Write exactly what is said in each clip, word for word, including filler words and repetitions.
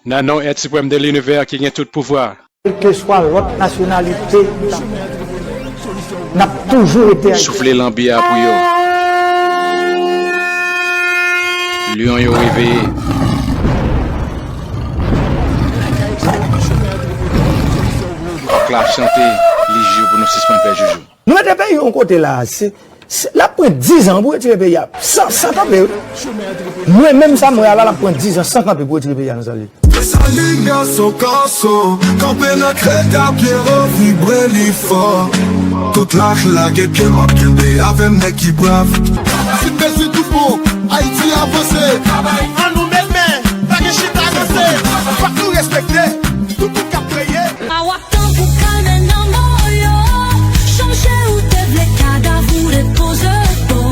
Nan non Èt Siprèm de Linivè ki gen tout pouvwa. Kèlkeswa lòt nasyonalite, n ap toujou rete Ayisyen. Soufle lanbi a pou yo. Lyon yo reveye. Kòk la chante, li jou pou nou sispann fè joujou. Nou mete peyi yon kote la, se, se, l ap pran dizan pou retire peyi a, san, san kanpe, wi. Mwen menm sa m wè a la, l ap pran dizan san kanpe pou retire peyi a nan sa l ye. Desalin gason kòso, kanpe nan krèt a Pyero, vibre li fò. Tout laj lage pye m ap kenbe avè m nèg ki brav. Si bezwen tout bon, Ayiti avanse. Ann nou met men, pa gen chita ranse. Fòk nou respekte tout moun k ap kreye. Tankou kalme nan mò yo, chonje ou te vle kadav ou repoze po.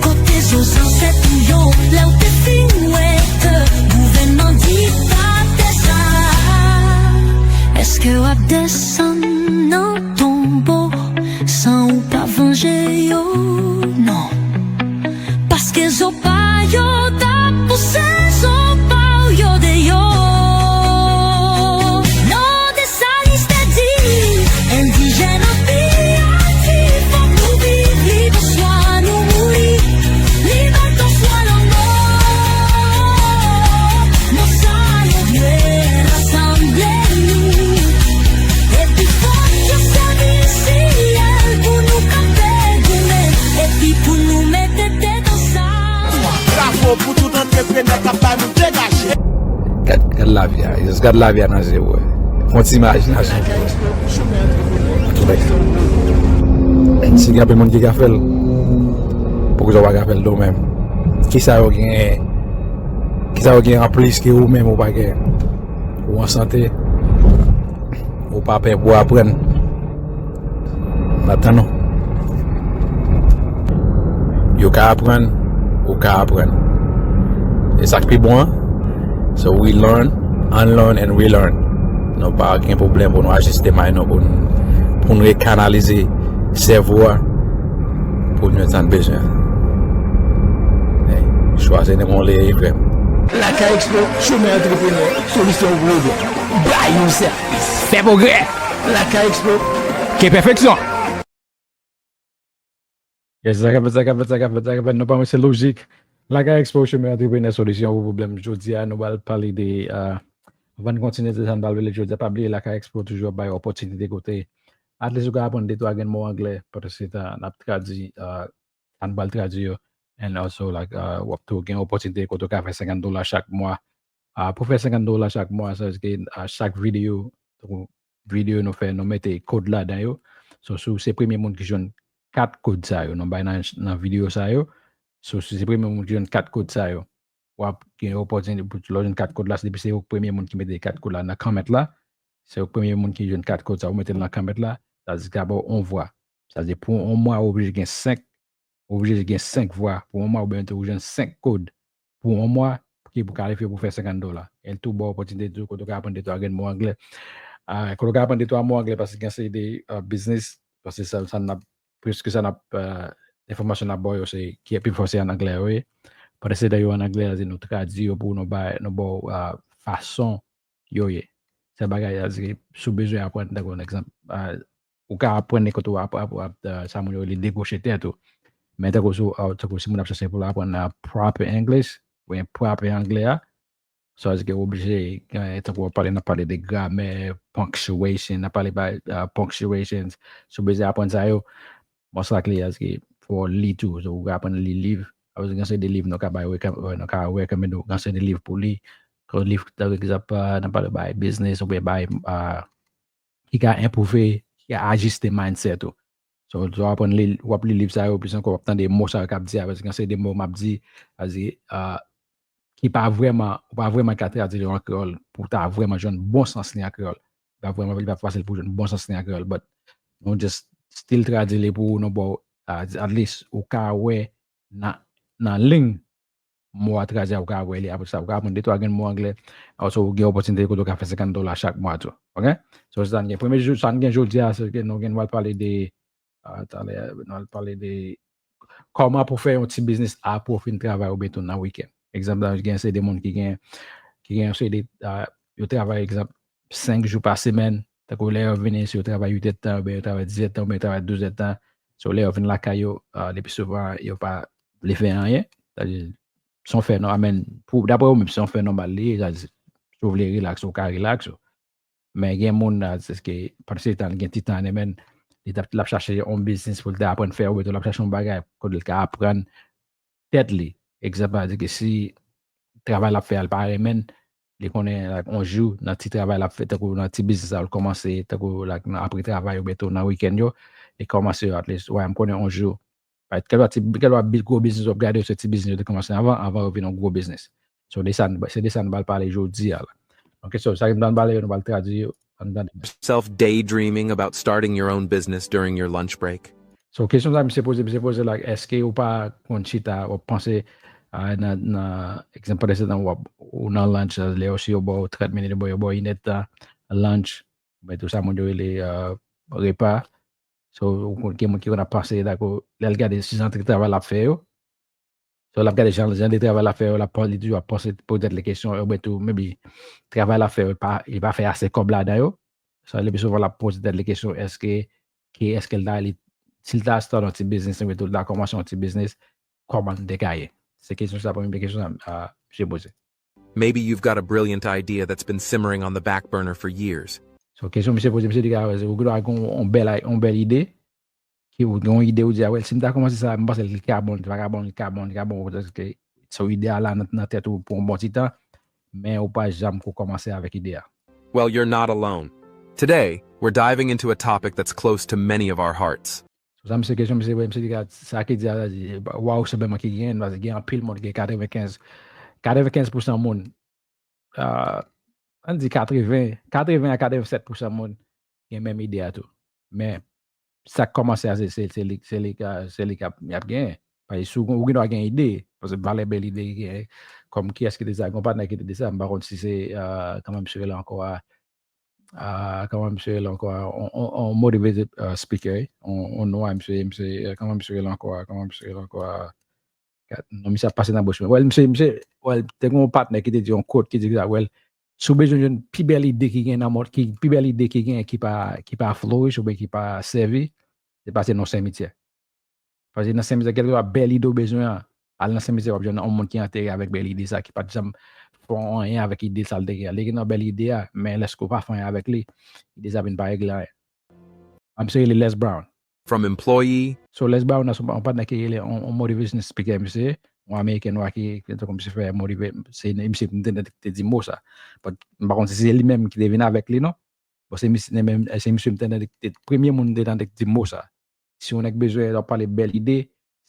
Kote zo zansèt ou yo, lè w te fin wete, gouvènman diktatè sa. Èske w ap desann nan tonbo san ou pa vanje yo? Non. Paske zo pa yo t ap pouse zo pa w yo deyò. Non, Desalin te di, endijèn an pi aktif, fòk nou viv, libè swa nou mouri, libète swa lanmò. Non, sa yo dwe rasanble nou. Epi fòk yo sèvi syèl pou nou kanpe goumen, epi pou nou mete tèt ansanm. Bravo pou tout antreprenè k ap bay nou degaje. Gad, gad lavi a, just gad lavi a nan je w. Fè yon ti imajinasyon pou wè. Tout bagay. Si gen anpil moun ki ka fè l, poukisa w pa ka fè l tou menm? Kisa yo gen, kisa yo gen anplis ke ou menm ou pa gen? Ou an sante, ou pa pè pou aprann. N ap tann ou. Yo ka aprann, ou ka aprann. E sa k pi bon an, so we learn, unlearn and relearn. Nou pa gen pwoblèm pou nou ajiste may nou, pou n, pou n rekanalize sèvo a, pou n jwenn sa n bezwen. Hey, chwa se nan men w li ye, frè m. Lakay Expo, chomè antreprenè, solisyon pou pwoblèm. Bay yon sèvis. Fè pwogrè. Lakay Expo. Ke pèfeksyon. Yes, sa k ap fèt, sa k ap fèt, sa k ap fèt, sa k ap fèt. Nou pa mwen, se lojik. Lakay Expo, chomè antreprenè, solisyon pou pwoblèm. Jodi a, nou pral pale de, ah, anvan n kontinye de sa n pral pale jodi a, pa bliye Lakay Expo toujou ap bay opòtinite kote at least ou ka aprann de twa grenn mo anglè, paske se ta n ap tradui, ah, sa n pral tradui yo. And also, like, ah, w ap tou gen opòtinite kote w ka fè senkant dola chak mwa. Ah, pou fè senkant dola chak mwa, sa vle di ke, ah, chak videyo, tankou videyo nou fè, nou mete kòd ladan yo. So, si w se premye moun ki jwenn kat kòd sa yo, nou bay nan, nan videyo sa yo. So, si se premye moun ki jwenn kat kòd sa yo, w ap gen opòtinite pou lè w jwenn kat kòd la, se depi se ou premye moun ki mete kat kòd la nan comment la. Se ou premye moun ki jwenn kat kòd sa, ou mete l nan comment la, sa vle di ka ba w yon vwa. Sa vle di pou yon mwa, ou oblije gen senk, ou oblije gen senk vwa pou yon mwa, oubyen tou ou jwenn senk kòd pou yon mwa, ki pou kalifye pou fè senkant dola. E l tou ba w opòtinite tou, kote w ka aprann de twa grenn mo anglè. Ah, kote w ka aprann de twa mo anglè, paske gen seri de, ah, biznis, paske sa, sa n ap, preske sa n ap, ah, enfòmasyon n ap ba w yo, se ki pi fò se an anglè yo ye. Pandan se lè yo an anglè, sa vle di nou tradui yo pou nou bay, nou ba w, ah, fason yo ye. Se bagay, sa vle di si w bezwen aprann, tankou yon egzanp, ah, ou ka aprann nenpòt ou ap, ap, ap, ah, sa moun yo rele degwoche tèt ou. Men tankou si, ah, tankou si moun ap chèche pou l aprann, ah, proper English, oubyen proper anglè a, sa vle di ke w oblije, eh, tankou w ap pale, n ap pale de gramè, punctuation, n ap pale ba, ah, punctuations. Si w bezwen aprann sa yo, most likely, sa vle di ke fò w li tou. So, ou ka aprann li liv. Sa vle di gen seri de liv nou ka bay, nou ka recommend ou gen seri de liv pou li. Kon liv, tankou egzanp, ah, n ap pale bay business, oubyen bay, ah, ki ka enpwouve, ki ka ajiste mindset ou. So, so w aprann li, w ap li liv sa yo, plis ankò, w ap tande mo sa yo k ap di a, paske gen seri de mo m ap di, sa vle di, ah, ki pa vrèman, ou pa vrèman ka tradui yo an kreyòl, pou w ta vrèman jwenn bon sans li an kreyòl. Li pa vrèman, li pa fasil pou w jwenn bon sans li an kreyòl, but nou just still tradui li pou nou ba w, ah, at least, ou ka wè nan, nan liy mo a tradui a, ou ka wè li, apre sa, ou ka aprann de twa grenn mo anglè, also ou gen opòtinite kote ou ka fè senkant dola chak mwa tou. Ok? So, se sa n gen. Premye jou, sa n gen jodi a, se ke nou gen, nou pral pale de, ah, talè, nou pral pale de kòman pou fè yon ti biznis a pwofi n travay oubyen tou nan wikenn. Egzanp, la, gen seri de moun ki gen, ki gen yon seri de, ah, yo travay, egzanp, senk jou pa semèn, tankou lè yo vini, si yo travay uit èdtan, oubyen yo travay diz èdtan, oubyen yo travay douz èdtan, so lè yo vin lakay yo, ah, le pli souvan, yo pa vle fè anyen, sa vle di, se yon fè nò-, I mean, pou, daprè ou menm, se yon fè nòmal li ye, sa vle di, si w vle rilaks, ou ka rilaks, men gen moun la, se ke, pandan se tan, li gen ti tan, men li t ap, l ap chache yon biznis pou l ta aprann fè, oubyen tou l ap chache yon bagay, kote l ka aprann tèt li. Egzanp, sa vle di ke si travay l ap fè a, l pa renmen l, li konnen, like, yon jou, nan ti travay l ap fè, tankou nan ti biznis la, l kòmanse, tankou, like, nan apre travay, oubyen tou nan wikenn yo, li kòmanse, at least, wè, m konnen yon jou, pa, kèlkeswa ti, kèlkeswa bi-, gwo biznis w ap gade, se ti biznis yo te kòmanse anvan, anvan yo vin yon gwo biznis. So, de sa, se de sa nou pral pale jodi a la. Donk, kesyon, sa ki m t ann pale yo, nou pral tradui yo anndan. Self daydreaming about starting your own business during your lunch break? So, kesyon sa misye poze, misye poze la, èske ou pa konn chita, w ap panse, ah, nan, nan, egzanp, pandan se tan w ap, ou nan lunch, lè yo si yo ba w trant minit, yo ba w, yo ba w inèdtan lunch, oubyen tou sa moun yo rele, ah, repa. So, ou konn gen moun ki konn ap panse, dakò, lè l gade si jan ti travay l ap fè yo, so, l ap gade jan, jan de travay l ap fè yo, l ap, li toujou ap panse, poze tèt li kesyon, oubyen tou, maybe, travay l ap fè yo, li pa, li pa fè ase kòb ladan yo. So, le pli souvan, l ap poze tèt li kesyon, èske, ki, èske l ta, li, si l ta start yon ti biznis, oubyen tou, l ta kòmanse yon ti biznis, kòman l te ka ye? Se kesyon sa, premye kesyon sa, ah, misye poze. Maybe you've got a brilliant idea that's been simmering on the back burner for years. So, kesyon misye poze, misye di, ah, ou gen dwa gen yon bèl, yon bèl ide, ki ou gen yon ide, ou di, ah, well, si m ta kòmanse sa, m panse li ka bon, li pa ka bon, li ka bon, li ka bon, paske se ide a la nan, nan tèt ou pou yon bon ti tan, men ou pa janm ko kòmanse avèk ide a. Well, you're not alone. Today, we're diving into a topic that's close to many of our hearts. So, sa misye kesyon, misye, misye di, sa ki di, ah, waw, se menm ki gen, paske gen anpil moun, gen katrevenkenz, katrevenkenz pousan moun, ah, ann di katreven, katreven a katrevensèt pousan moun gen menm ide a tou. Men, sa k kòmanse a, se, se, se li, se li, ka- se li k ap, y ap genyen. Paske si w, ou gen dwa gen ide, paske valè bèl ide ki genyen, kòm kiyès ki te di sa, gen yon patnè ki te di sa, m pa konn si se, ah, kòman misye rele ankò a, ah, kòman misye rele ankò a, on, on, on motivated, ah, speaker, wi. On, on nwa, misye, misye, eh, kòman misye rele ankò a, kòman misye rele ankò a, gad, non, misye ap pase nan bouch mwen. Well, misye, misye, well, te gen yon patnè ki te di yon quote ki di sa, well, si w bezwen jwenn pi bèl ide ki gen nan mond, ki, pi bèl ide ki gen ki pa, ki pa flourish oubyen ki pa sèvi, se pase nan simityè. Paske nan simityè, kèlkeswa bèl ide w bezwen an, al nan simityè, w ap jwenn yon moun ki antere avèk bèl ide sa, ki pa t janm fè anyen avèk ide sa l te gen an. Li gen yon bèl ide a, men lèske w pa fè anyen avèk li, ide sa vin pa regle anyen. Misye rele Les Brown. From employee So, Les Brown nan se yon patnè ki rele on, on motivation speaker, misye, yon Ameriken nwa ki, ki tankou misye fè motive, se misye ki m te tande ki te di mo sa. But, m pa konn si se li menm ki te vin avèk li, non. Bon, se misye, se misye m te tande ki te, premye moun m te tande ki di mo sa. Si yon nèg bezwen, w ap pale bèl ide,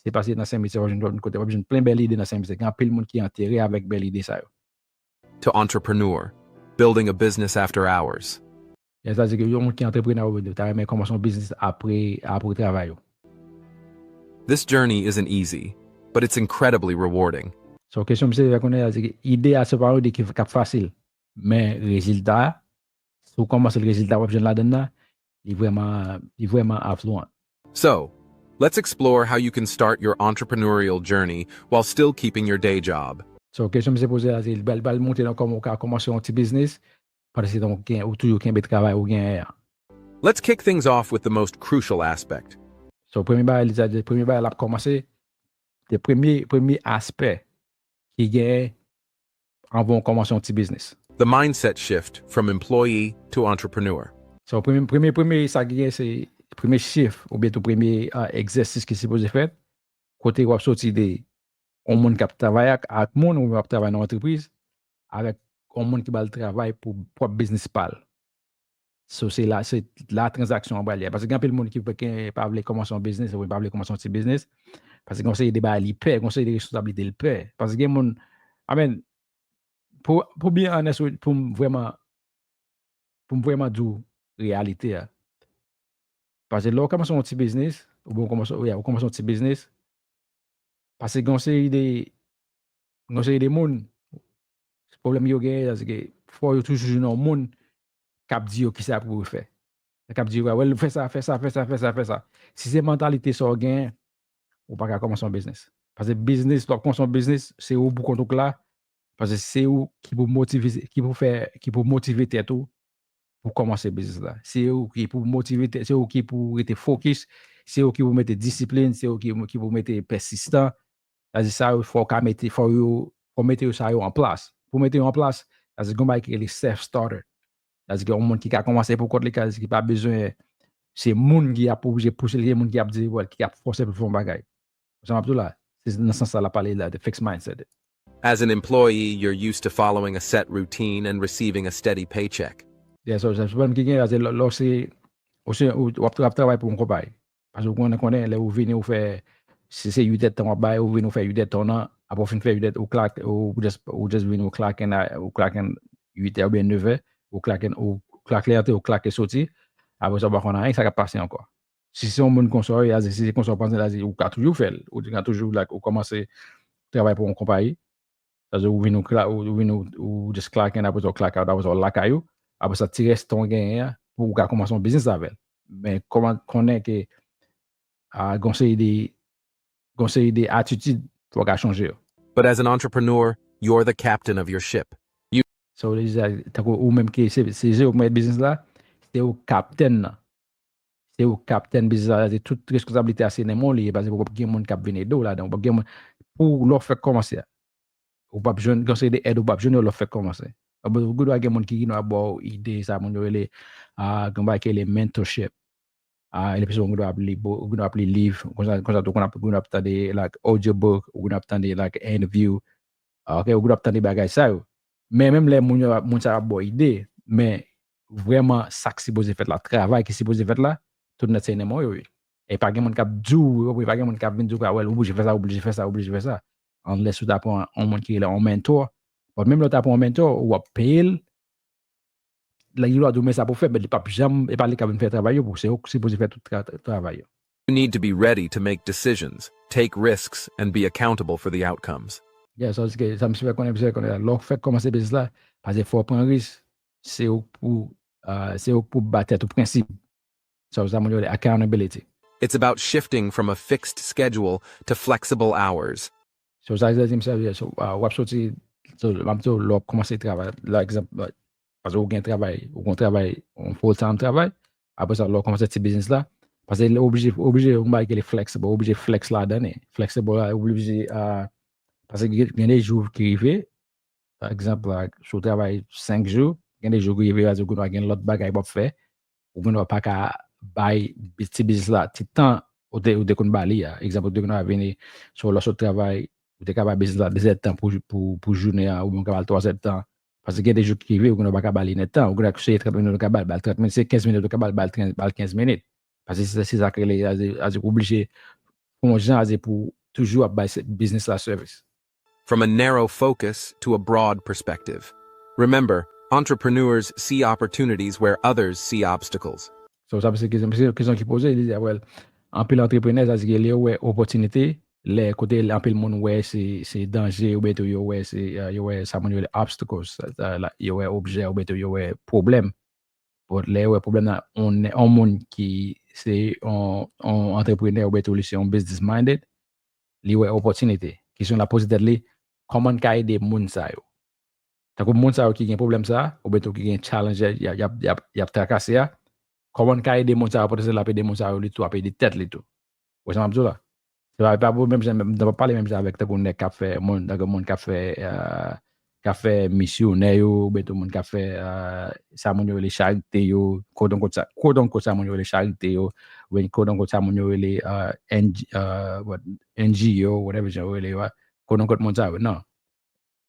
se pase nan simityè, w ap jwenn kote, w ap jwenn plen bèl ide nan simityè. Gen anpil moun ki antere avèk bèl ide sa yo. To entrepreneur, building a business after hours. Sa vle di ke yon moun ki antreprenè ou ta renmen kòmanse yon biznis apre, apre travay ou. This journey isn't easy, but it's incredibly rewarding. So, kesyon misye fè konnen la, se ke ide a se pa yon ide ki, k ap fasil. Men rezilta a, si w kòmanse l, rezilta w ap jwenn ladan l la, li vrèman, li vrèman aflouan. So, let's explore how you can start your entrepreneurial journey while still keeping your day job. So, kesyon misye poze la, se li pral, pral montre nan kòman ou ka kòmanse yon ti biznis, pandan se tan ou gen, ou toujou kenbe travay ou genyen an. Let's kick things off with the most crucial aspect. So, premye bagay, li di, premye bagay l ap kòmanse, se premye, premye aspè ki genyen anvan w kòmanse yon ti biznis. The mindset shift from employee to entrepreneur. So, premye, premye, premye sa ki genyen, se premye shift, oubyen tou premye, ah, egzèsis ki sipoze fèt, kote w ap soti de yon moun k ap travay ak, ak moun, oubyen w ap travay nan yon antrepriz, avèk yon moun ki ba l travay pou pwòp biznis pa l. So, se la, se la tranzaksyon an pral ye. Paske gen anpil moun ki pa, ki pa vle kòmanse yon biznis, oubyen pa vle kòmanse yon ti biznis, paske gen yon seri de bagay li pè, gen yon seri de responsablite li pè. Paske gen moun, I mean, pou, pou byen onest, pou m vrèman, pou m vrèman di w reyalite a. Paske lè w kòmanse yon ti biznis, oubyen w kòmanse, yeah, w kòmanse yon ti biznis, paske gen yon seri de, gen yon seri de moun, pwoblèm yo genyen, se ke fò yo toujou jwenn yon moun k ap di yo kisa pou yo fè. K ap di yo, well, fè sa, fè sa, fè sa, fè sa, fè sa. Si se mantalite sa w genyen, ou pa ka kòmanse yon biznis. Paske biznis, lè w ap kòmanse yon biznis, se ou pou kont ou k la, Paske se ou ki pou motive, ki pou fè, ki pou motive tèt ou pou kòmanse biznis la. Se ou ki pou motive tèt, se ou ki pou rete fokis, se ou ki pou mete disiplin, se ou ki, ki pou mete pèsistan. Sa di sa yo, fò w ka mete, fò yo, fò mete yo sa yo an plas. Pou mete yo an plas, sa di gon bagay ki rele self starter. Sa di gen yon moun ki ka kòmanse pou kont li, ki pa bezwen, se moun ki ap oblije pouse li, se moun ki ap di, well, ki ap fòse pou fè yon bagay. Sa m ap di w la, se nan sans sa l ap pale la, the fixed mindset. As an employee, you're used to following a set routine and receiving a steady paycheck. Yeah, so, se pwoblèm ki gen la, se lè, lè w se, ou se, ou, w ap, w ap travay pou yon konpayi. Paske ou konnen, konnen, lè ou vini, ou fè, si se uit èdtan w ap bay, ou vini, ou fè uit èdtan w nan, apre ou fin fè uit èdtan, ou clock, ou just, ou just vini, ou clock in, a- ou clock in uit è oubyen nèf è, ou clock in, ou clock lè antre, ou clock soti, apre sa, ou pa konn anyen, sa k ap pase ankò. Si se yon moun konsa w ye, a di, si se konsa w panse l, a di, ou ka toujou fè l. Ou ka toujou, like, ou kòmanse travay pou yon konpayi. Sa di, ou vin, ou, cla- ou vin, ou, ou just clock in, apre sa, ou clock out, apre sa, ou lakay ou. Apre sa, ti rès tan w genyen an, pou ou ka kòmanse yon biznis avè l. Men, kòman konnen ke, a, gon seri de, gon seri de atitid, fò w ka chanje yo. But as an entrepreneur, you're the captain of your ship. Sa vle di, tankou ou menm ki se, se, se ou k mèt biznis la, se ou kaptèn nan. Se ou kaptèn biznis la, se tout responsablite a se nan men w li ye, paske w p ap gen moun k ap vin ede w ladan, w p ap gen moun, pou lè w fèk kòmanse a. Ou p ap jwenn, gen seri de èd ou p ap jwenn yo lè w fèk kòmanse. Ou gendwa gen moun ki gendwa ba w ide, sa moun yo rele, a, gen bagay ki rele mentorship. A, e pi ou gendwa ap li, ou gendwa ap li liv, konsa, konsa tou, ou gendwa ap tande, like, audiobook, ou gendwa ap tande, like, interview, ok, ou gendwa ap tande bagay sa yo. Men menm lè moun yo, moun sa yo ap ba w ide, men vrèman sa k sipoze fèt la, travay ki sipoze fèt la, tout nèt se nan men w yo ye. E pa gen moun k ap di w, ou konprann, pa gen moun k ap vin di w, well, ou oblije fè sa, ou oblije fè sa, ou oblije fè sa. Unless ou ta pran yon moun ki rele yon mentor. But menm lè w ta pran yon mentor, ou ap peye l, li gendwa di w men sa pou w fè, men li p ap janm, e pa li k ap vin fè travay yo pou w, se ou k sipoze fè tout tra- tra- travay yo. You need to be ready to make decisions, take risks, and be accountable for the outcomes. Yeah, so, sa misye fè konnen, misye fè konnen, lè w fèk kòmanse biznis la, paske fò w pran risk, se ou k pou, a, se ou k pou ba tèt ou prensip. So, sa moun yo rele accountability. It's about shifting from a fixed schedule to flexible hours. So, sa vle di, misye, so, a, w ap soti, so, m ap di w, lè w ap kòmanse travay, la, egzanp, like, paske ou gen travay, ou gen travay, yon full time travay, apre sa, lè w kòmanse ti biznis la, paske ou oblije, oblije, yon bagay ki rele flexible, oblije flex ladan li. Flexible la, oblije, a, paske gen, gen de jou ki rive, pa egzanp, la, si w travay senk jou, gen de jou ki rive, ou gendwa gen lòt bagay w ap fè, ou gendwa pa ka bay bi- ti biznis la ti tan ou te, ou te konn ba li a. Egzanp, ou te gendwa vini, so, lè w sot travay, ou te ka bay biznis la de zèdtan pou, pou, pou jounen an, oubyen ou ka ba l twazèdtan. Paske gen de jou ki rive, ou gendwa pa ka ba li nèt tan. Ou gendwa se trant minit ou ka ba l, ba l trant minit. Se kenz minit ou ka ba l, ba l kenz, ba l kenz minit. Paske se, se sa k rele, sa vle di, ou oblije fè yon jan, sa vle di, pou toujou ap bay se- biznis la sèvis. From a narrow focus to a broad perspective. Remember, entrepreneurs see opportunities where others see obstacles. So, sa se kesyon, se kesyon ki poze, li di, well, anpil antreprenè, sa di ke lè yo wè opòtinite, lè kote anpil moun wè se, se danje, oubyen tou yo wè se, uh, yo wè sa moun yo rele obstacles, sa, sa, la, yo wè objè, oubyen tou yo wè pwoblèm. But lè yo wè pwoblèm nan, on, on moun ki se on, on antreprenè, oubyen tou li se on business minded, li wè opòtinite. Kesyon l ap poze tèt li, kòman n ka ede moun sa yo? Tankou moun sa yo ki gen pwoblèm sa, oubyen tou ki gen challenge, y ap, y ap, y ap, y ap trakase a, kòman n ka ede moun sa yo, potansèl l ap ede moun sa yo, li tou ap ede tèt li tou. Ou wè sa m ap di w la? Se pa, pa pou menm jan, m pa pale menm jan avèk tankou nèg k ap fè, moun, tankou moun k ap fè, euh, k ap fè misyonè yo, oubyen tou moun k ap fè, euh, sa moun yo rele charite yo, quote unquote sa, quote unquote sa moun yo rele charite yo, oubyen quote unquote sa moun yo rele, euh, N G, euh, what, N G O, whatever jan yo rele yo a, quote unquote moun sa yo, non.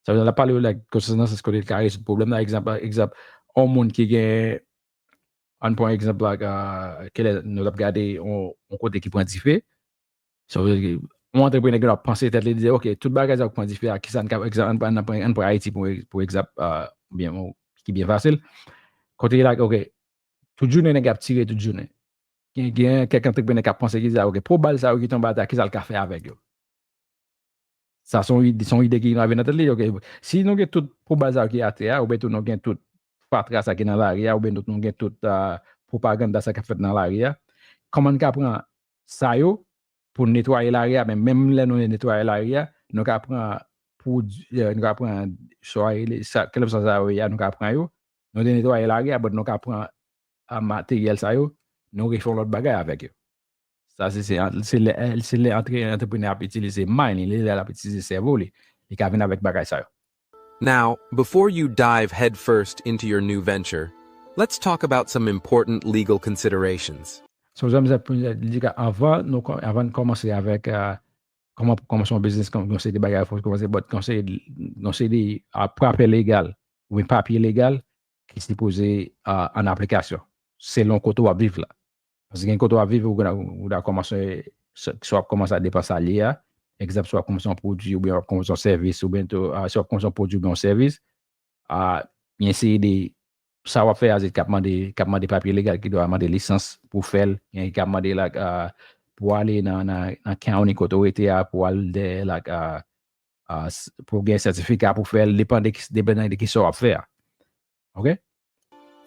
Sa vle di, l ap pale yo, like, konsa nan sans kote l ka rezoud pwoblèm nan. Egzanp, egzanp, yon moun ki gen, ann pran egzanp, like, uh, kilè nou t ap gade yon, yon kote ki pran dife. So, yon antreprenè gen dwa panse tèt li, li di, ok, tout bagay sa k pran dife a, kisa n ka, egzanp, ann pran, ann pran, ann pran Ayiti pou, pou egzanp, uh, byen, ki byen fasil. Kote, like, ok, tout jounen nèg ap tire tout jounen. Gen, gen kèk antreprenè k ap panse ki di, ok, pwo bal sa yo ki tonbe atè, kisa l ka fè avèk yo? Sa se yon ide, se yon ide ki vin nan tèt li, ok. Si nou gen tout pwo bal sa yo ki atè a, oubyen tou nou gen tout fatra sa ki nan lari a, oubyen nou gen tout, ah, pwopaganda sa k ap fèt nan lari a, kòman n ka pran sa yo pou n netwaye lari a, men menm lè nou netwaye lari a, nou ka pran pwodui, nou ka pran swa sa, kèlkeswa sa yo ye a, nou ka pran yo, nou te netwaye lari a, but nou ka pran a materyèl sa yo, nou refè yon lòt bagay avèk yo. Sa se se se lè se lè antre antreprenè ap itilize mind li, lè l ap itilize sèvo li, li ka vin avèk bagay sa yo. Now, before you dive headfirst into your new venture, let's talk about some important legal considerations. So, zanmi sa pou di ka avan nou avan n kòmanse avèk kòman pou kòmanse yon biznis, yon seri de bagay fò kòmanse, but yon seri de papye legal oubyen papye legal ki sipoze an aplikasyon selon kote w ap viv la. Paske gen kote w ap viv, ou ta kòmanse, si w ap kòmanse a depanse a lye a, egzanp, si w ap kòmanse yon pwodui oubyen w ap kòmanse yon sèvis, oubyen tou, si w ap kòmanse yon pwodui oubyen yon sèvis, gen seri de sa w ap fè a, se k ap mande k ap mande papye legal, ki dwe mande lisans pou fè l, gen ki ap mande like pou ale nan nan nan county kote w rete a, pou al dèyè like pou gen sètifika pou fè l, depann de depann de ki sa w ap fè a. Ok?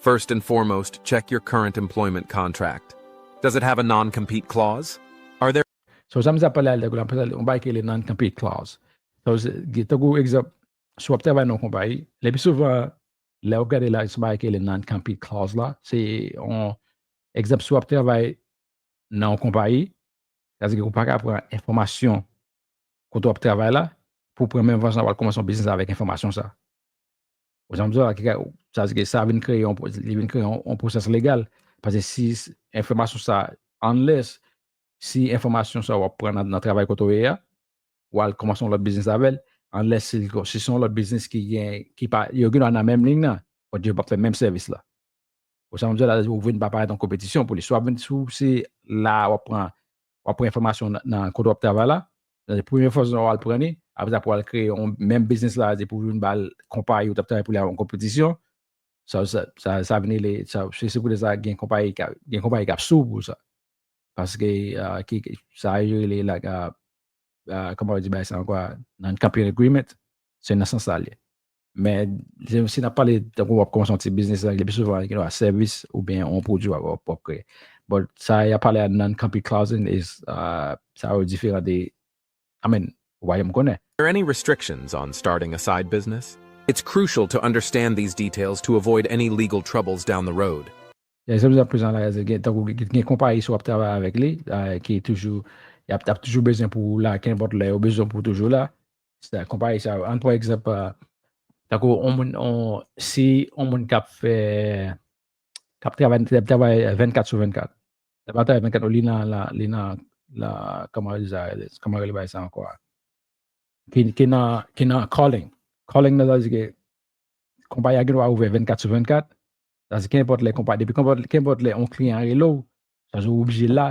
First and foremost, check your current employment contract. Does it have a non-compete clause? Are there So sa m sa pale a lè la, yon bagay ki rele non-compete clause. So tankou egzanp, si w ap travay nan yon konpayi, le pi souvan lè w gade la, se bagay ki rele non-compete clause la, se yon egzanp, si w ap travay nan yon konpayi, sa vle di ke ou pa ka pran enfòmasyon kote w ap travay la pou pran menm fason w al kòmanse yon biznis avèk enfòmasyon sa. Ou sa m di la, sa vle di ke sa vin kreye yon li vin kreye yon pwosès legal. Paske si enfòmasyon sa, unless si enfòmasyon sa w ap pran nan travay kote w ye a, w al kòmanse yon lòt biznis avè l, unless si se yon lòt biznis ki gen ki pa yo gen nan menm liy nan, but yo p ap fè menm sèvis la. Ou sa m di la, ou vin pa parèt an konpetisyon pou li. Si w ap vin si w se la w ap pran w ap pran enfòmasyon nan kote w ap travay la, premye fwa w al pran li, apre sa pou w al kreye yon menm biznis la, se pou vin ba l konpayi ou t ap travay pou li a yon konpetisyon, sa sa sa vin rele sa se se pou sa gen konpayi gen konpayi k ap sou pou sa. Paske ki sa yo rele la kòman yo di bagay sa ankò, non-compete agreement, se nan sans sa l ye. Men si n ap pale tankou w ap kòmanse yon ti biznis la, le pi souvan gen dwa sèvis oubyen yon pwodui w ap w ap kreye. But sa y ap pale a non-compete clause is sa yo diferan de I mean, ou pa janm konnen. Are there any restrictions on starting a side business? It's crucial to understand these details to avoid any legal troubles down the road. Yes, se sa prezan la gen tankou gen konpayi si w ap travay avèk li ki toujou y ap toujou bezwen pou ou la, kenpòt lè yo bezwen pou toujou la. Konpayi sa yo, ann pran egzanp, tankou yon moun si yon moun k ap fè k ap travay k ap travay vennkat sou vennkat, l ap travay vennkat li nan la li nan la kòman yo di sa kòman yo rele bagay sa ankò a ki ki nan ki nan calling. Calling nan sa vle di ke konpayi a gen dwa ouvè vennkat sou vennkat. Sa vle di kenpòt lè konpayi depi kenpòt lè yon kliyan rele w, sa vle di ou oblije la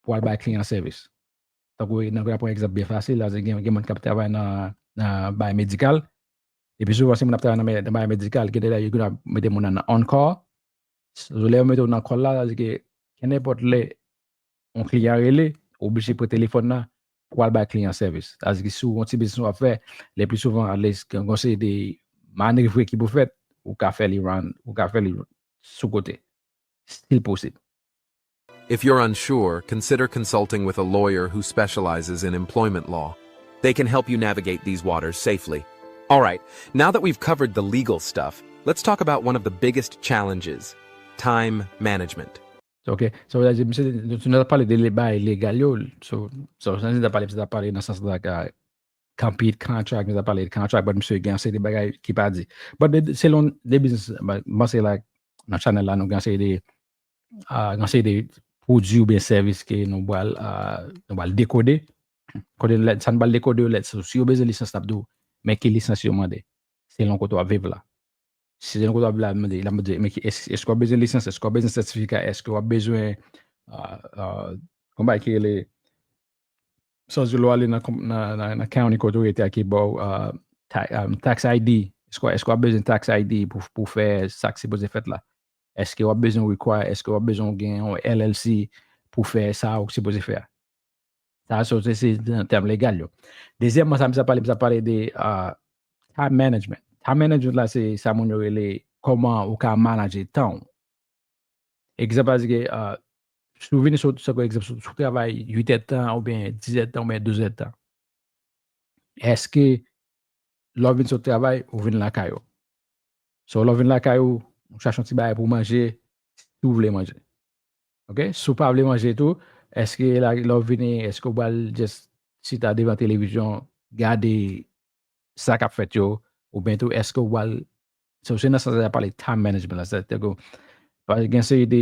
pou al bay kliyan sèvis. Tankou nan pran egzanp byen fasil la, gen gen moun k ap travay nan nan bagay medikal. Epi souvan se moun ap travay nan bagay medikal, gen de lè yo gen dwa mete moun nan on call. So lè yo mete w nan call la, sa vle di ke kenenpòt lè yon kliyan rele, ou oblije pran telefòn nan pou al bay kliyan sèvis. Sa vle di ke si w yon ti biznis w ap fè, le pi souvan at least gen yon seri de manevre ki pou fèt, ou ka fè li run, ou ka fè li sou kote. Still posib. If you're unsure, consider consulting with a lawyer who specializes in employment law. They can help you navigate these waters safely. All right, now that we've covered the legal stuff, let's talk about one of the biggest challenges, time management. Ok, so la di misye nou ta pale de bagay legal yo. So so sa nou ta pale, misye ta pale nan sans la ka compete contract, misye ta pale de contract, but misye gen yon seri de bagay ki pa di. But selon de biznis, m panse like nan channel la nou gen yon seri de gen yon seri de pwodui oubyen sèvis ke nou pral nou pral dekode. Kote sa nou pral dekode yo lè si yo bezwen lisans, l ap di w men ki lisans yo mande selon kote w ap viv la. Si se yon kote w ap viv la, l ap mande l ap mande men èske w ap bezwen lisans, èske w ap bezwen sètifika, èske w ap bezwen yon bagay ki rele sa w di lè w ale nan nan nan county kote w rete a ki ba w tax ID, èske w ap bezwen tax ID pou pou fè sa k sipoze fèt la? Èske w ap bezwen require, èske w ap bezwen gen yon LLC pou fè sa ou sipoze fè a? Sa se se nan tèm legal yo. Dezyèmman sa m sa pale, m sa pale de time management. Time management la se sa moun yo rele kòman ou ka manaje tan w. Egzanp, pa di ke si w vini sou sa kon egzanp, si w travay uit èdtan oubyen diz èdtan oubyen douz èdtan, èske lè w vin sot travay, ou vin lakay ou. So, lè w vin lakay ou, ou chache yon ti bagay pou w manje, si w vle manje. Ok? Si w pa vle manje tou, èske la, lè w vini, èske w pral just chita devan televizyon, gade sa k ap fèt yo, oubyen tou, èske w pral, so, se nan sans sa y ap pale time management la, sètadi ke, pa gen seri de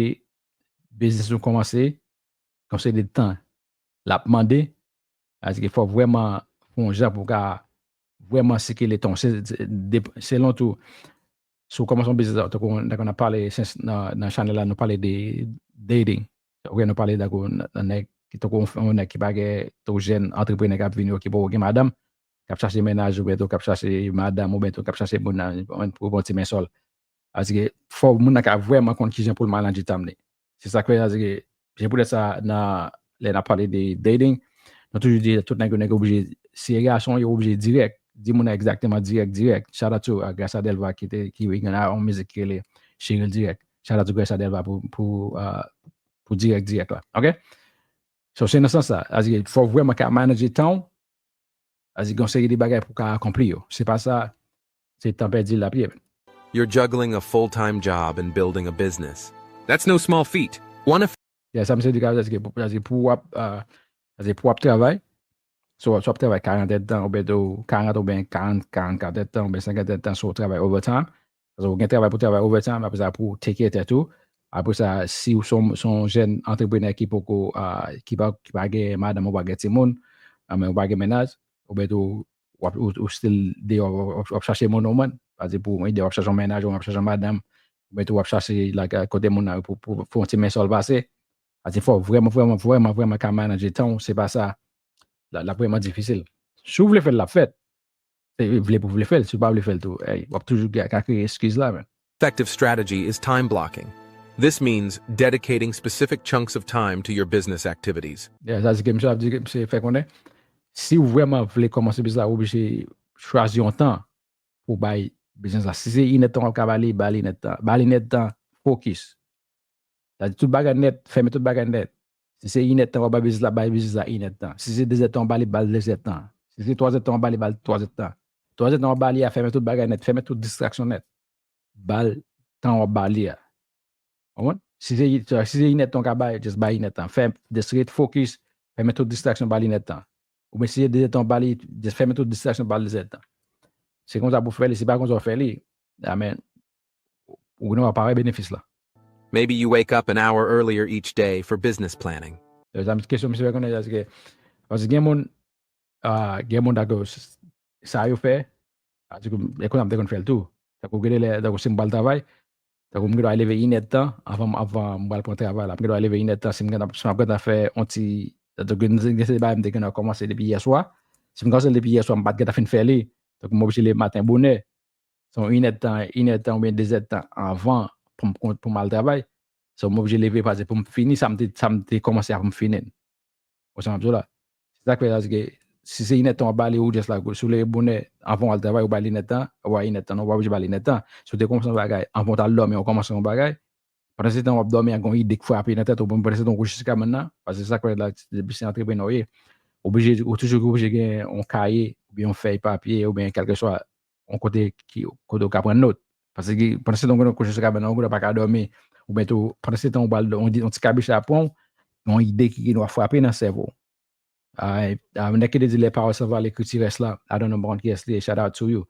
biznis nou kòmanse, gen seri de tan l ap mande, sètadi ke fò w vrèman fè yon jan pou w ka vrèman sikile tan w. Se, se, de- selon tou, si w kòmanse yon biznis, tankou, tankou n ap pale, since nan, nan chanèl la, nou pale de dating. Ok, nou pale, tankou, nan, nan nèg ki tankou yon, yon nèg ki pa gen, tankou jèn antreprenè k ap vini yo, ki poko gen madanm, k ap chache mennaj, oubyen tou k ap chache madanm, oubyen tou k ap chache moun nan, pou pran ti men sòl. Paske fò moun nan ka vrèman konn kijan pou l manage time li. Se sa k fè, paske, se poutèt sa, nan, lè n ap pale de dating, nou toujou di tout nèg yo, nèg yo oblije, si e gason, yo oblije dirèk, di moun nan egzakteman dirèk, dirèk. Shout out to, uh, Gracia Delva ki te, ki gen yon mizik ki rele Cheri l dirèk. Shout out to Gracia Delva pou, pou, uh, pou dirèk, dirèk la. Ok? So, se nan sans sa. Paske fò w vrèman ka manage tan w, paske gen yon seri de bagay pou w ka akonpli yo. Se pa sa, se tan pèdi l ap ye. You're juggling a full time job and building a business. That's no small feat. One of Yeah, sa misye di ka, paske, paske pou w ap, uh, paske pou w ap travay, so, so w ap travay karant èdtan, oubyen tou karant oubyen karant, karant kat èdtan, oubyen senkant èdtan, so w travay overtime. Paske w gen travay pou w travay overtime, apre sa pou w take care tèt ou. Apre sa, si w se yon, se yon jèn antreprenè ki poko, uh, ki pa, ki pa gen madanm, ou pa gen timoun, uh, men ou pa gen mennaj, oubyen tou w ap, ou, ou still deyò, w ap, w ap chache moun ou mwen. Pa di pou yon ide, w ap chache yon mennaj, ou w ap chache yon madanm, oubyen tou w ap chache, like, kote moun nan pou, pou, pou yon ti men sòl pase. Paske fò w vrèman, vrèman, vrèman, vrèman ka manage tan w, se pa sa, l ap vrèman difisil. Si w vle fè l, l ap fèt. Se vle pou vle fè l, si w pa vle fè l tou, hey, w ap toujou ka kreye eskiz la, men. Effective strategy is time blocking. This means dedicating specific chunks of time to your business activities. Yeah, sa di ke misye ap di ke misye fè konnen, si w vrèman vle kòmanse biznis la, ou oblije chwazi yon tan pou bay biznis la. Si se inèdtan w ap ka ba li, ba li inèdtan. Ba li inèdtan, focus. Sa di tout bagay nèt, fèmen tout bagay nèt. Si se inèdtan w ap bay biznis la, bay biznis la inèdtan. Si se dezèdtan w ap ba li, ba l dezèdtan. Si se twazèdtan w ap ba li, ba l twazèdtan. Twazèdtan w ap ba li a, fèmen tout bagay nèt, fèmen tout distraksyon nèt. Ba l tan w ap ba li a. Konprann? Si se, si se inèdtan w ka bay, just bay inèdtan. Fè, just ret focus, fèmen tout distraksyon, ba li inèdtan. Oubyen si se dezèdtan w ap ba li, just fèmen tout distraksyon, ba l dezèdtan. Se konsa pou fè li, se pa konsa w fè li. Amen. Ou gen dwa pa wè benefis la. Maybe you wake up an hour earlier each day for business planning. Sa kesyon misye fè konnen, paske, paske gen moun, ah, gen moun dakò, sa yo fè, paske, e konn ap te konn fè l tou. Tankou gen de lè, tankou si m pral travay, tankou m gen dwa leve inèdtan, avan, avan m pral pran travay la, m gen dwa leve inèdtan, si m gen, si m ap gentan fè yon ti, tankou gen, gen se bagay m te gentan kòmanse depi yè swa, si m kòmanse l depi yè swa, m pa t gentan fin fè li, tankou m oblije leve maten bonè, se yon inèdtan, inèdtan oubyen dezèdtan avan pou m kon- pou m al travay. So, m oblije leve pase pou m fini sa m te, sa m te kòmanse a pou m fini l. Ou sa m ap di w la? Se sa k fè la, se ke si se inèdtan w ap ba li, ou just la, si w leve bonè, avan w al travay, ou ba li inèdtan, ou ba inèdtan, non, ou pa oblije ba li inèdtan. Si w te kòmanse yon bagay, avan w t al dòmi, ou kòmanse yon bagay, pandan se tan w ap dòmi a, gen yon ide k frape nan tèt ou, pandan se tan w kouche sou kabann nan, paske se sa k fè la, depi se antreprenè w ye, oblije, ou toujou oblije gen yon kaye, oubyen yon fèy papye, oubyen kèlkeswa yon kote ki, kote w ka pran nòt. Paske pandan se tan w gen kouche sou kabann nan, ou pa ka dòmi, oubyen tou, pandan se tan w pral, yon, yon ti kabicha pran w, yon ide ki gen dwa frape nan sèvo w. Ah, ah, nèg ki te di les paroles s'en vont, l'écriture reste là. I don't know, m pa konn kiyès li ye, shout out to you.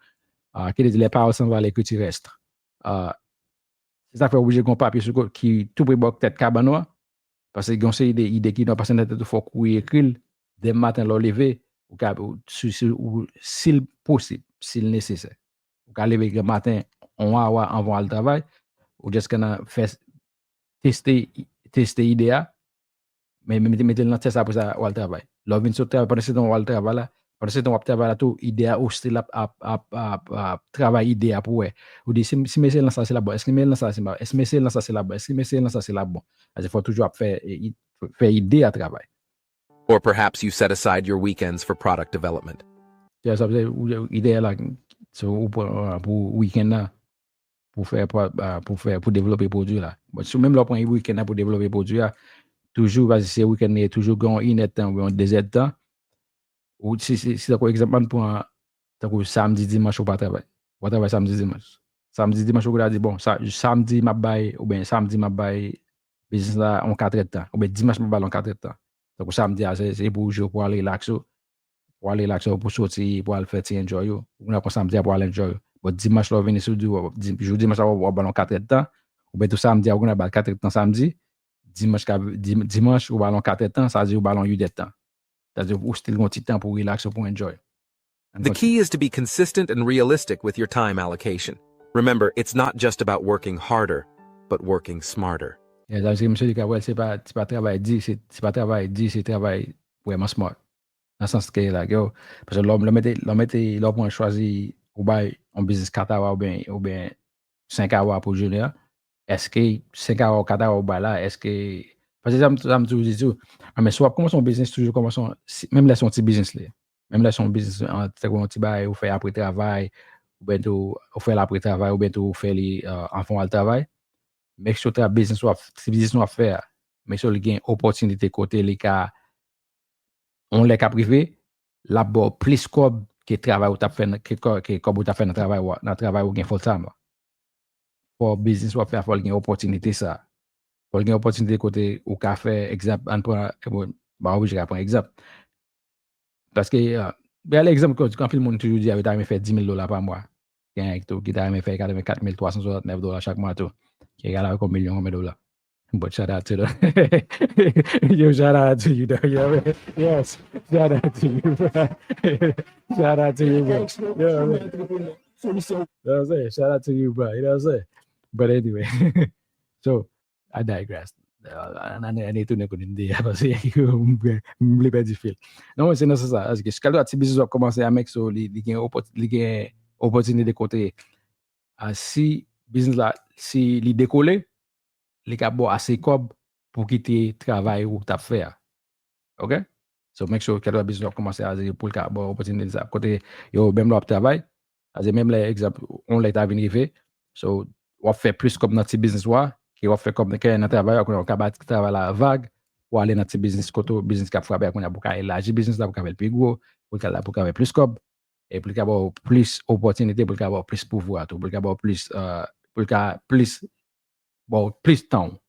Ah, ki te di les paroles s'en vont, l'écriture reste. Ah, se sa k fè w oblije gen yon papye sou ko- ki tou pre bò tèt kabann ou an. Paske gen yon seri de ide ki nan pase nan tèt ou, fòk ou ekri l. Demen maten lè w leve, ou ka, ou, si, si, ou, si l posib, si l nesesè, ou ka leve granmaten, yon awa avan w al travay, ou just gentan fè, teste, teste ide a, men mete, mete l nan tès apre sa w al travay. Lè w vin sot travay, pandan se tan w al travay la, pandan se tan w ap travay la tou, ide a ou still ap, ap, ap, ap, ap travay ide a pou wè. Ou di, si, si m eseye l nan sa, se l ap bon. Èske m eseye l nan sa, se l ap bon? Èske m eseye l nan sa, se l ap bon? Èske m eseye l nan sa, se l ap bon? Paske fò w toujou ap fè, e, i- fè ide a travay. Or perhaps you set aside your weekends for product development. Yeah, sa vle, ou- ide a la, so, ou pran, uh, pou wikenn nan, pou fè, pou, uh, pou fè, pou devlope pwodui la. Bon, si menm lè w pran wikenn nan pou devlope pwodui a, toujou, paske se wikenn li ye, toujou gen yon inèdtan, yon dezèdtan. Ou, si, si, si, tankou egzanp, ann pran Tankou samdi, dimanch ou pa travay. Ou pa travay samdi, dimanch. Samdi, dimanch ou ta di, bon, sa, samdi m ap bay, oubyen samdi m ap bay biznis la yon katrèdtan, oubyen dimanch m ap bay yon katrèdtan. Tankou samdi a, se, se pou jou pou al relax ou, pou al relax ou, pou soti, pou al fè ti enjoy ou. Ou nan kon samdi a pou al enjoy ou. Bon, dimanch la ou vini sou di, jou dimanch la w ap bay yon katrèdtan, oubyen tou samdi a ou gen bay katrèdtan samdi, dimanch, dimanch ou bay yon katrèdtan, sa di ou bay yon uitèdtan. Sa di ou still gen yon ti tan pou relax ou, pou enjoy. The key is to be consistent and realistic with your time allocation. Remember, it's not just about working harder, but working smarter. Yeah, sa se misye di ka wè se pa se pa travay di, se se pa travay di, se travay vrèman smart. Nan sans ke la, yo, paske lè w mete lè w mete lè w pran chwazi ou bay yon biznis kat awa oubyen oubyen senk awa pou jounen an, èske senk awa ou kat awa ou bay la, èske paske sa m sa m toujou di tou, men si w ap kòmanse yon biznis, toujou kòmanse yon menm lè se yon ti biznis li ye. Menm lè se yon biznis, tankou yon ti bagay ou fè apre travay, oubyen tou ou fè l apre travay, oubyen tou ou fè li anvan w al travay. Make sure tra biznis w ap, ti biznis w ap fè a, make sure li gen opòtinite kote li ka, yon lè k ap rive, l ap ba w plis kòb ke travay ou t ap fè, ke kòb ou t ap fè nan travay ou, nan travay ou gen full time la. Fò biznis w ap fè a, fò l gen opòtinite sa. Fò l gen opòtinite kote ou ka fè, egzanp, ann pran, bon, m pa oblije ka pran egzanp. Paske, bay egzanp, anpil moun toujou di a yo ta renmen fè dis mil dola pa mwa. Gen tou ki ta renmen fè katrevenkat mil twa san swasantnèf dola chak mwa tou. Ki egal avèk yon milyon konbyen dola. But shout out to them. Yo, shout out to you, though. You know what I mean? Yes. Shout out to you, bro. Shout out to you, bro. You know what I mean? You know what I'm saying? Shout out to you, bro. You know what I'm saying? But anyway. So, I digress. Ann tounen kote m te ye a, paske m vle pèdi fil. Non, men se nan sans sa. Paske kalite ti biznis w ap kòmanse a, make sure li gen li gen opòtinite kote si biznis la, si li dekole, li ka ba w ase kòb pou kite travay ou t ap fè a. Ok? So, make sure kèlkeswa biznis w ap kòmanse a, pou l ka ba w opòtinite sa. Kote, yo, menm lè w ap travay, sa di menm lè, egzanp, yon lè ta vin rive, so, w ap fè plis kòb nan ti biznis ou a, ke w ap fè kòb ke nan travay ou a, kounye a w ka ba travay la vag, pou ale nan ti biznis kote w, biznis k ap frape a, kounye a pou w ka elaji biznis la, pou w ka fè l pi gwo, pou l ka, pou w ka fè plis kòb, e pou l ka ba w plis opòtinite, pou l ka ba w plis pouvwa tou, pou l ka ba w plis, pou l ka plis, ba w plis tan w.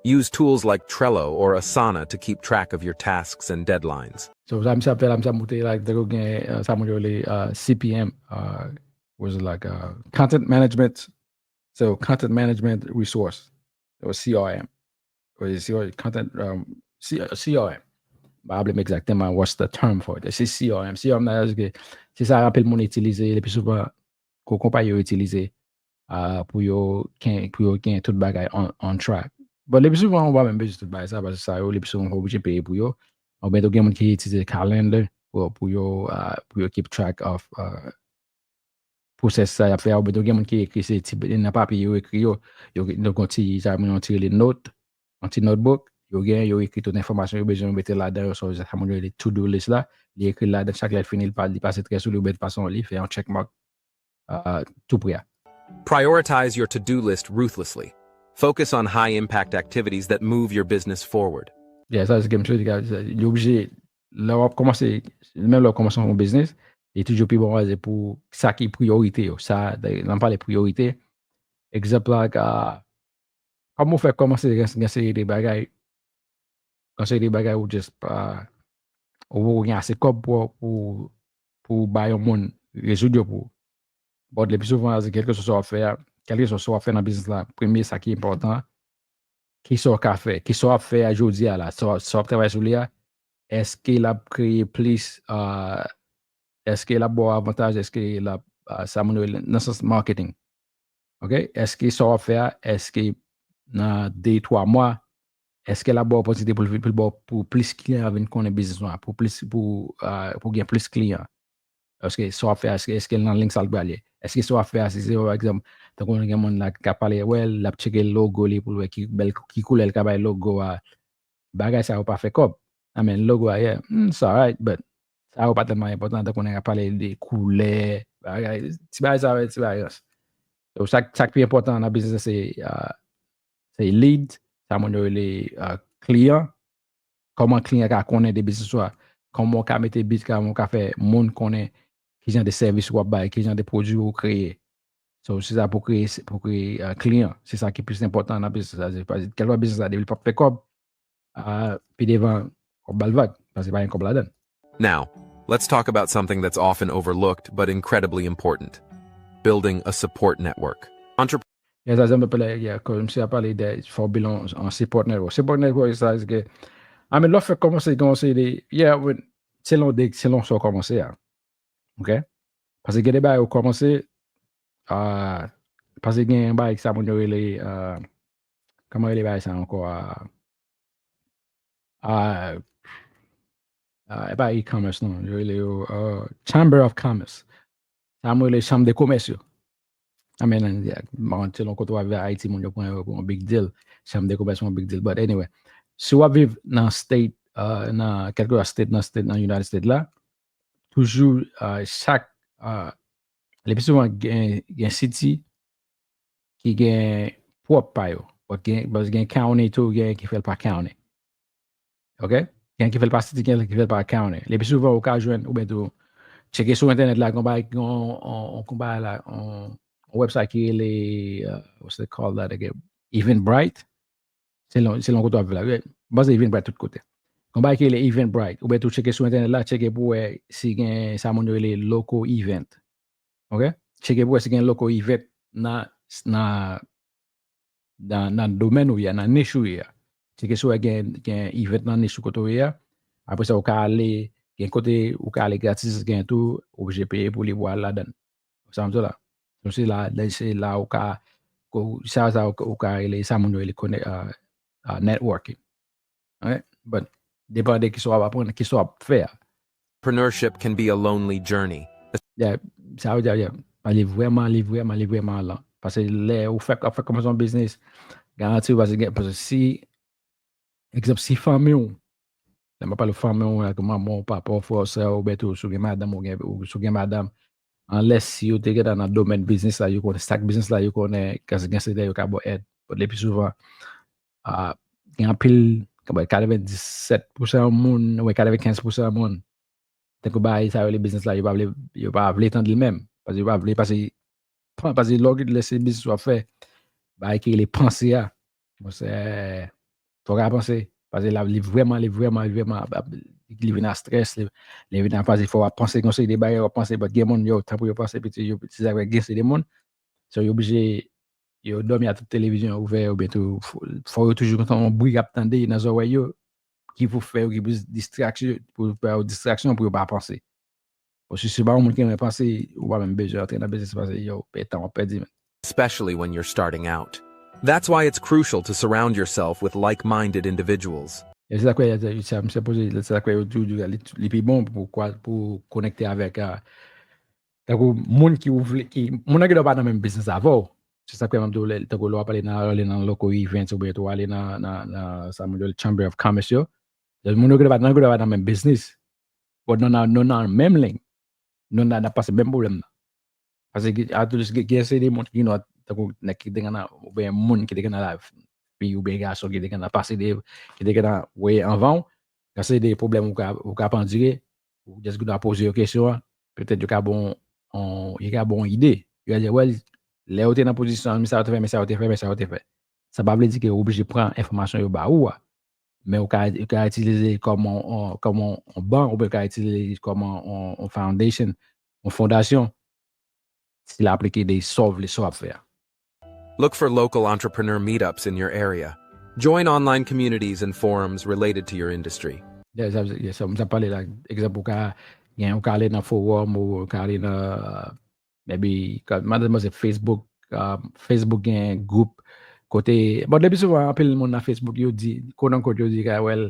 Use tools like Trello or Asana to keep track of your tasks and deadlines. So, sa misye ap fè la, misye ap montre la, tankou gen sa moun yo rele C P M, was it like content management? So, content management resource, or C R M. Or is it content, um, C- CRM. M pa raple m egzakteman what's the term for it. Se CRM. CRM nan, se sa anpil moun itilize, le pi souvan, ko konpayi yo itilize pou yo gen, pou yo gen tout bagay on, on track. But le pi souvan, ou pa menm bezwen tout bagay sa, paske sa yo, le pi souvan, ou oblije peye pou yo. Oubyen tou gen moun ki itilize calendar pou, pou yo, pou yo keep track of process sa y ap fè a, oubyen tou gen moun ki ekri se ti, nan papye yo ekri yo, yo gen yon ti, sa moun yon ti rele note, yon ti notebook, yo gen, yo ekri tout enfòmasyon yo bezwen, yo mete ladan yo, sa moun yo rele to-do list la, li ekri ladan, chak lè l fini, li pase trè sou li, oubyen li pase yon li, fè yon check mark tou pre a. Prioritize your to-do list ruthlessly. Focus on high impact activities that move your business forward. Yeah, sa se game show, li oblije, lè w ap kòmanse, menm lè w kòmanse yon biznis, li toujou pi bon baze pou sa ki priyorite yo. Sa, lè m pale priyorite, egzanp la, ka, kòman w fè kòmanse gen, gen seri de bagay, gen seri de bagay ou just pa, ou poko gen ase kòb pou, pou, pou ba yon moun rezoud yo pou ou. But le pi souvan, se kèlkeswa sa w ap fè a, kèlkeswa sa w ap fè nan biznis la, premye sa ki enpòtan, kisa w ka fè, kisa w ap fè a jodi a la, sa w ap travay sou li a, èske l ap kreye plis, èske l ap ba w avantaj, èske l ap, sa moun yo rele nan sans marketing. Ok? Èske sa w ap fè a, èske nan de, twa mwa, èske l ap ba w opòtinite pou l, pou l ba w, pou plis kliyan vin konnen biznis ou a, pou plis, pou, pou gen plis kliyan? Èske sa w ap fè a, èske, èske l nan liy sa l prale? Èske sa w ap fè a, si se pa egzanp, tankou gen moun la k ap pale, wè, l ap tcheke logo li pou l wè ki bèl, ki koulè l ka bay logo a. Bagay sa yo pa fè kòb. I mean, logo a, yeah, it's alright, but sa yo pa tèlman enpòtan, tankou nèg ap pale de koulè, bagay, ti bagay sa yo, ti bagay sa. So, sa, sa k pi enpòtan nan biznis se, se lead, sa moun yo rele kliyan. Kòman kliyan ka konnen de biznis ou a? Kòman w ka mete bit, kòman w ka fè moun konnen ki jan de sèvis w ap bay, ki jan de pwodui ou kreye. So, se sa pou kreye, pou kreye uh, kliyan. Se sa ki plis enpòtan nan biznis la. Kèlkwa biznis la, depi l p ap fè kòb, uh, pi devan, w ap ba l vag, paske pa gen kòb ladan. Now, let's talk about something that's often overlooked but incredibly important: building a support network. Entrepreneurs Yeah, sa, sa, yeah, kòm si a pale de fò w build an support network. Support network, sa, se ke, I mean, lè w fèk kòmanse, kòmanse de, yeah, selon de, selon sa w kòmanse a. Ok? Paske gen de bagay ou kòmanse, uh, paske gen yon bagay sa moun yo rele, uh, kòman rele bagay sa ankò? Uh, uh, uh, e pa e-commerce, non. Yo rele yo uh, Chamber of Commerce. Sa moun rele chanm de komès yo. I mean, yeah, bon, selon kote w ap viv Ayiti, moun yo pran yo pou yon big deal. Chanm de komès yon big deal. But anyway, si w ap viv nan state, uh, nan kèlkeswa state, nan state, nan United States la, toujou uh, chak, uh, le pi souvan gen, gen city ki gen pwòp pa yo. But gen, but gen county tou, gen ki fè l pa county. Ok? Gen ki fè l pa city, gen ki fè l pa county. Le pi souvan ou ka jwenn, oubyen tou, tcheke sou entènèt la, konba, konba la, yon website ki rele, uh, what's it called that again? Eventbrite. Selon, selon kote w ap viv la. Bon, se Eventbrite tout kote. Konba ki rele Eventbrite. Oubyen tou tcheke sou entènèt la, tcheke pou wè si gen sa moun yo rele local event. Ok? Tcheke pou wè si gen local event nan, nan, nan, nan domèn ou ye a, nan nich ou ye a. Tcheke si w wè gen, gen event nan nich ou kote w ye a. Apre sa, ou ka ale, gen kote ou ka ale gratis, gen tou, ou oblije peye pou li pou al ladan l. Sa m di w la. Se la, se la ou ka, sa, sa ou ka rele, sa moun yo rele networking. Right? But, depann de kisa w ap aprann, kisa w ap fè a. Entrepreneurship can be a lonely journey. Yeah, sa vle di, yeah. Li vrèman, li vrèman, li vrèman lan. Paske lè ou fèk, ap fèk kòmanse yon biznis, garanti w, paske, paske si, egzanp, si fanmi w, lè m ap pale fanmi w, like manman w, papa w, frè w, sè w, oubyen tou, si w gen madanm, ou gen, ou, si w gen madanm, unless si yo te gentan nan domèn biznis la, yo konnen sa k biznis la, yo konnen, gen seri de yo ka ba w èd. But le pi souvan, uh, gen anpil, katrevendisèt pousan moun, oubyen katrevenkenz pousan moun, tankou bagay sa yo, le biznis la, yo pa vle, yo pa vle tande l menm. Paske yo pa vle, paske, paske lè w lè se biznis w ap fè, bagay ki rele panse a, monchè, fò w ka panse. Paske la, li vrèman, li vrèman, li vrèman, li vin a strès, li, li vin a paske fò w ap panse, gen seri de bagay w ap panse, but gen moun, yo, tan pou yo panse, piti, yo, se sa k fè gen seri de moun, so, yo oblije, yo dòmi a tout televizyon ouvè, oubyen tou, fò, fò yo toujou kontan yon bri k ap tande nan zòrèy yo, ki pou fè yo, ki pou distraksyon, pou fè yo distraksyon, pou yo pa panse. Paske si se pa yon moun ki renmen panse, ou pa menm bezwen antre nan biznis paske yo, pèdi tan w ap pèdi, man. Especially when you're starting out. That's why it's crucial to surround yourself with like-minded individuals. E se sa k fè, se sa k fè yo di w li, li pi bon pou, pou konekte avèk, uh, tankou moun ki ou vle, ki, moun nan gen dwa pa nan menm biznis avè w. Se sa k fè m ap di w, lè, tankou lè w ap ale nan, ale nan local events oubyen tou ale nan, nan, nan sa moun yo rele Chamber of Commerce yo. Moun yo gen dwa pa, nan gen dwa pa nan menm biznis. But nou nan, nou nan menm liy. Nou nan, n ap pase menm pwoblèm nan. Paske a tou gen, gen seri de moun ki gen dwa, tankou nèg ki te gentan, oubyen moun ki te gentan la, fi oubyen gason ki te gentan pase de, ki te gentan wè anvan w, gen seri de pwoblèm ou ka, ou ka ap andire, ou just gen dwa poze yo kesyon an, petèt yo ka ba w yon, yo ka ba w yon ide. Yo ka di, well, lè yo te nan pozisyon an, men sa yo te fè, men sa yo te fè, men sa yo te fè. Sa pa vle di ke ou oblije pran enfòmasyon yo ba ou a. Men ou ka, ou ka itilize li kòm yon, yon, kòm yon, yon ban, oubyen ou ka itilize li kòm yon, yon, yon foundation, yon fondasyon, si l aplike de sa w vle, sa w ap fè a. Look for local entrepreneur meetups in your area. Join online communities and forums related to your industry. Yeah, sa, yeah, sa, sa pale la, egzanp, ou ka, gen, ou ka ale nan forum, ou ka ale nan, maybe, ka, madanm se Facebook, uh, Facebook gen gwoup kote, bon, le pi souvan, anpil moun nan Facebook, yo di, quote unquote, yo di, ka, well,